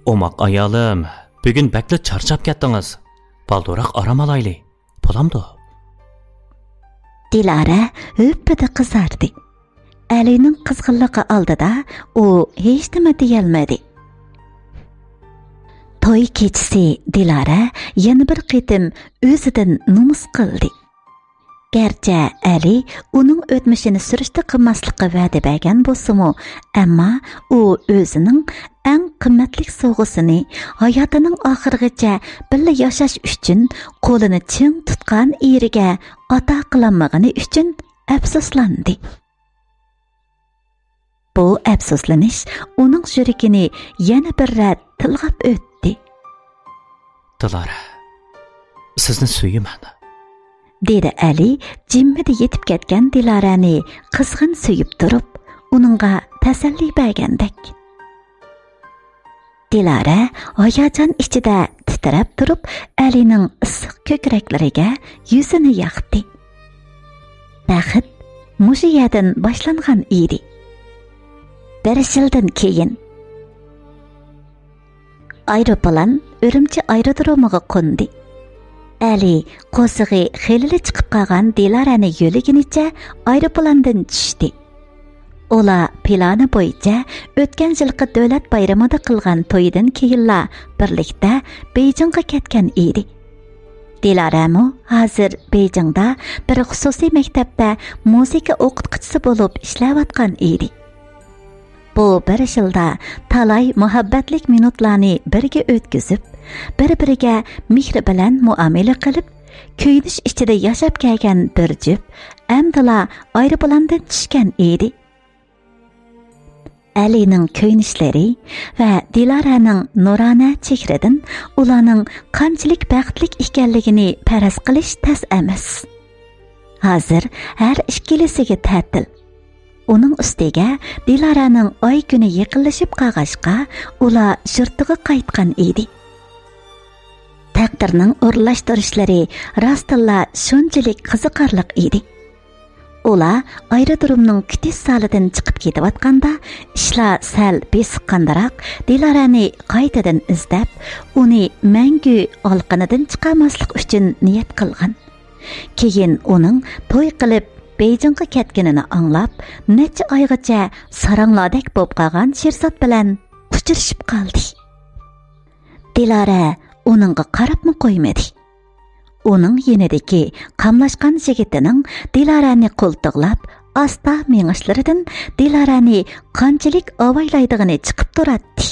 ئوماق ئايالىم، بۈگۈن بەكلا چارچاپ كەتتىڭىز. بالدۇرراق ئارام ئالايلى، بولامدۇ؟ دىلارە ھۈپپىدە قىزاردى. ئەلىنىڭ قىزغىنلىقى ئالدىدا ئۇ ھېچنېمە دېيەلمىدى. توي كېچىسى دىلارە يەنە بىر قېتىم ئۆزىدىن نومۇس قىلدى. گەرچە ئەلى ئۇنىڭ ئۆتمۈشىنى سۈرۈشتە قىلماسلىققا ۋەدە بەرگەن بولسىمۇ، ئەمما ئۇ ئۆزىنىڭ ئەڭ قىممەتلىك سوۋغىسىنى، ھاياتىنىڭ ئاخىرىغىچە بىللە ياشاش ئۈچۈن قولىنى چىڭ تۇتقان ئېرىگە ئاتا قىلالمىغىنى ئۈچۈن ئەپسۇسلاندى. بۇ ئەپسۇسلىنىش ئۇنىڭ يۈرىكىنى يەنە بىر رەت تىلغاپ ئۆتتى. دىلارە، سىزنى سۆيىمەن، دېدى ئەلى جىممىدە يېتىپ كەتكەن دىلارەنى قىزغىن سۆيۈپ تۇرۇپ، ئۇنىڭغا تەسەللى بەرگەندەك. دىلارە ھاياجان ئىچىدە تىترەپ تۇرۇپ، ئەلىنىڭ ئىسسىق كۆكرەكلىرىگە يۈزىنى ياقتى. بەخت مۇشۇ يەردىن باشلانغان ئىدى. بىر يىلدىن كېيىن ئايروپىلان ئۈرۈمچى ئايرودرومىغا قوندى. ئەلى قورسىقى خېلىلا چىقىپ قالغان دىلارەنى يۆلىگىنىچە ئايروپىلاندىن چۈشتى. ئۇلار پىلانى بويىچە ئۆتكەن يىلقى دۆلەت بايرىمىدا قىلغان تويىدىن كېيىنلا بىرلىكتە بېيجىڭغا كەتكەن ئىدى. دىلارەمۇ ھازىر بېيجىڭدا بىر خۇسۇسىي مەكتەپتە مۇزىكا ئوقۇتقۇچىسى بولۇپ ئىشلەۋاتقان ئىدى. بۇ بىر يىلدا تالاي مۇھەببەتلىك مىنۇتلارنى بىرگە ئۆتكۈزۈپ، بىر-بىرىگە مېھرى بىلەن مۇئامىلە قىلىپ، كۆيۈنۈش ئىچىدە ياشاپ كەلگەن بىر جۈپ ئەمدىلا ئايروپىلاندىن چۈشكەن ئىدى. ئەلىنىڭ كۆيۈنۈشلىرى ۋە دىلارەنىڭ نۇرانە چېھرىدىن ئۇلارنىڭ قانچىلىك بەختلىك ئىكەنلىكىنى پەرەز قىلىش تەس ئەمەس. ھازىر ھەر ئىككىلىسىگە تەتىل. ئۇنىڭ ئۈستىگە دىلارەنىڭ ئاي كۈنى يېقىنلىشىپ قالغاچقا، ئۇلار يۇرتىغا قايتقان ئىدى. تەقدىرنىڭ ئورۇنلاشتۇرۇشلىرى راستتىنلا شۇنچىلىك قىزىقارلىق ئىدى. ئۇلار ئايرودرومنىڭ كۈتۈش زالىدىن چىقىپ كېتىۋاتقاندا، ئىشلار سەل بېسىققاندىراق، دىلارەنى قايتىدىن ئىزدەپ، ئۇنى مەڭگۈ ئالىقىنىدىن چىقارماسلىق ئۈچۈن نىيەت قىلغان. كېيىن ئۇنىڭ توي قىلىپ بېيجىڭغا كەتكىنىنى ئاڭلاپ، نەچچە ئايغىچە ساراڭلاردەك بولۇپ قالغان شىرزات بىلەن ئۇچرىشىپ قالدى. دىلارە ئۇنىڭغا قاراپمۇ قويمىدى. ئۇنىڭ يېنىدىكى قاملاشقان يىگىتىنىڭ دىلارەنى قولتۇقلاپ، ئاستا مېڭىشلىرىدىن دىلارەنى قانچىلىك ئاۋايلايدىغىنى چىقىپ تۇراتتى.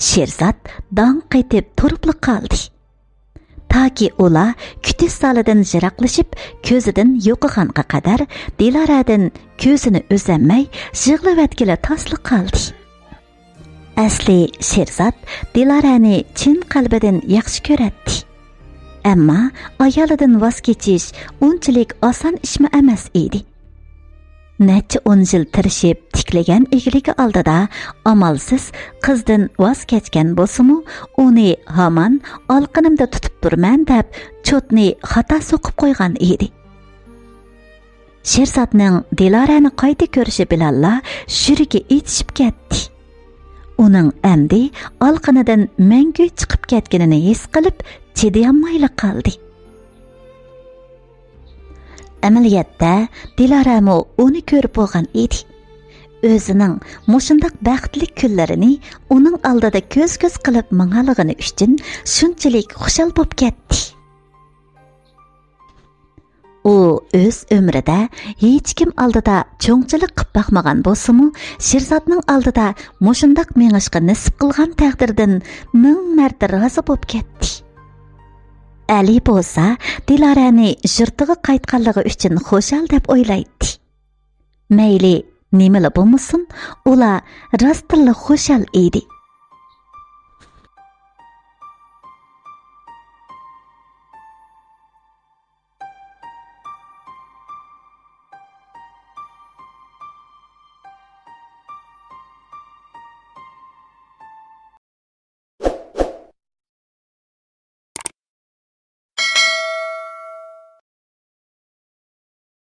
شىرزات داڭ قېتىپ تۇرۇپلا قالدى. تاكى ئۇلار كۈتۈش زالىدىن يىراقلىشىپ، كۆزىدىن يوقىغانغا قەدەر دىلارەدىن كۆزىنى ئۈزەلمەي يىغلىۋەتكىلى تاسلا قالدى. ئەسلى شىرزات دىلارەنى چىن قەلبىدىن ياخشى كۆرەتتى. ئەمما ئايالىدىن ۋاز كېچىش ئۇنچىلىك ئاسان ئىشمۇ ئەمەس ئىدى. نەچچە ئون يىل تىرىشىپ تىكلىگەن ئىگىلىكى ئالدىدا ئامالسىز قىزدىن ۋاز كەچكەن بولسىمۇ، ئۇنى ھامان ئالىقىنىمدا تۇتۇپ تۇرىمەن دەپ چوتنى خاتا سوقۇپ قويغان ئىدى. شىرزاتنىڭ دىلارەنى قايتا كۆرۈشى بىلەنلا يۈرىكى ئېچىشىپ كەتتى. ئۇنىڭ ئەمدى ئالىقىنىدىن مەڭگۈ چىقىپ كەتكىنىنى ھېس قىلىپ، چىدىيالمايلا قالدى. ئەمەلىيەتتە، دىلارەمۇ ئۇنى كۆرۈپ بولغان ئىدى. ئۆزىنىڭ مۇشۇنداق بەختلىك كۈنلىرىنى ئۇنىڭ ئالدىدا كۆز-كۆز قىلىپ ماڭالىغىنى ئۈچۈن شۇنچىلىك خۇشال بولۇپ كەتتى. ئۇ ئۆز ئۆمرىدە ھېچكىم ئالدىدا چوڭچىلىق قىپ باقمىغان بولسىمۇ، شىرزاتنىڭ ئالدىدا مۇشۇنداق مېڭىشقا نېسىپ قىلغان تەقدىردىن مىڭ مەرتە رازى بولۇپ كەتتى. ئەلى بولسا دىلارەنى يۇرتىغا قايتقانلىقى ئۈچۈن خۇشال دەپ ئويلايتتى. مەيلى نېمىلا بولمىسۇن، ئۇلار راستتىنلا خۇشال ئىدى.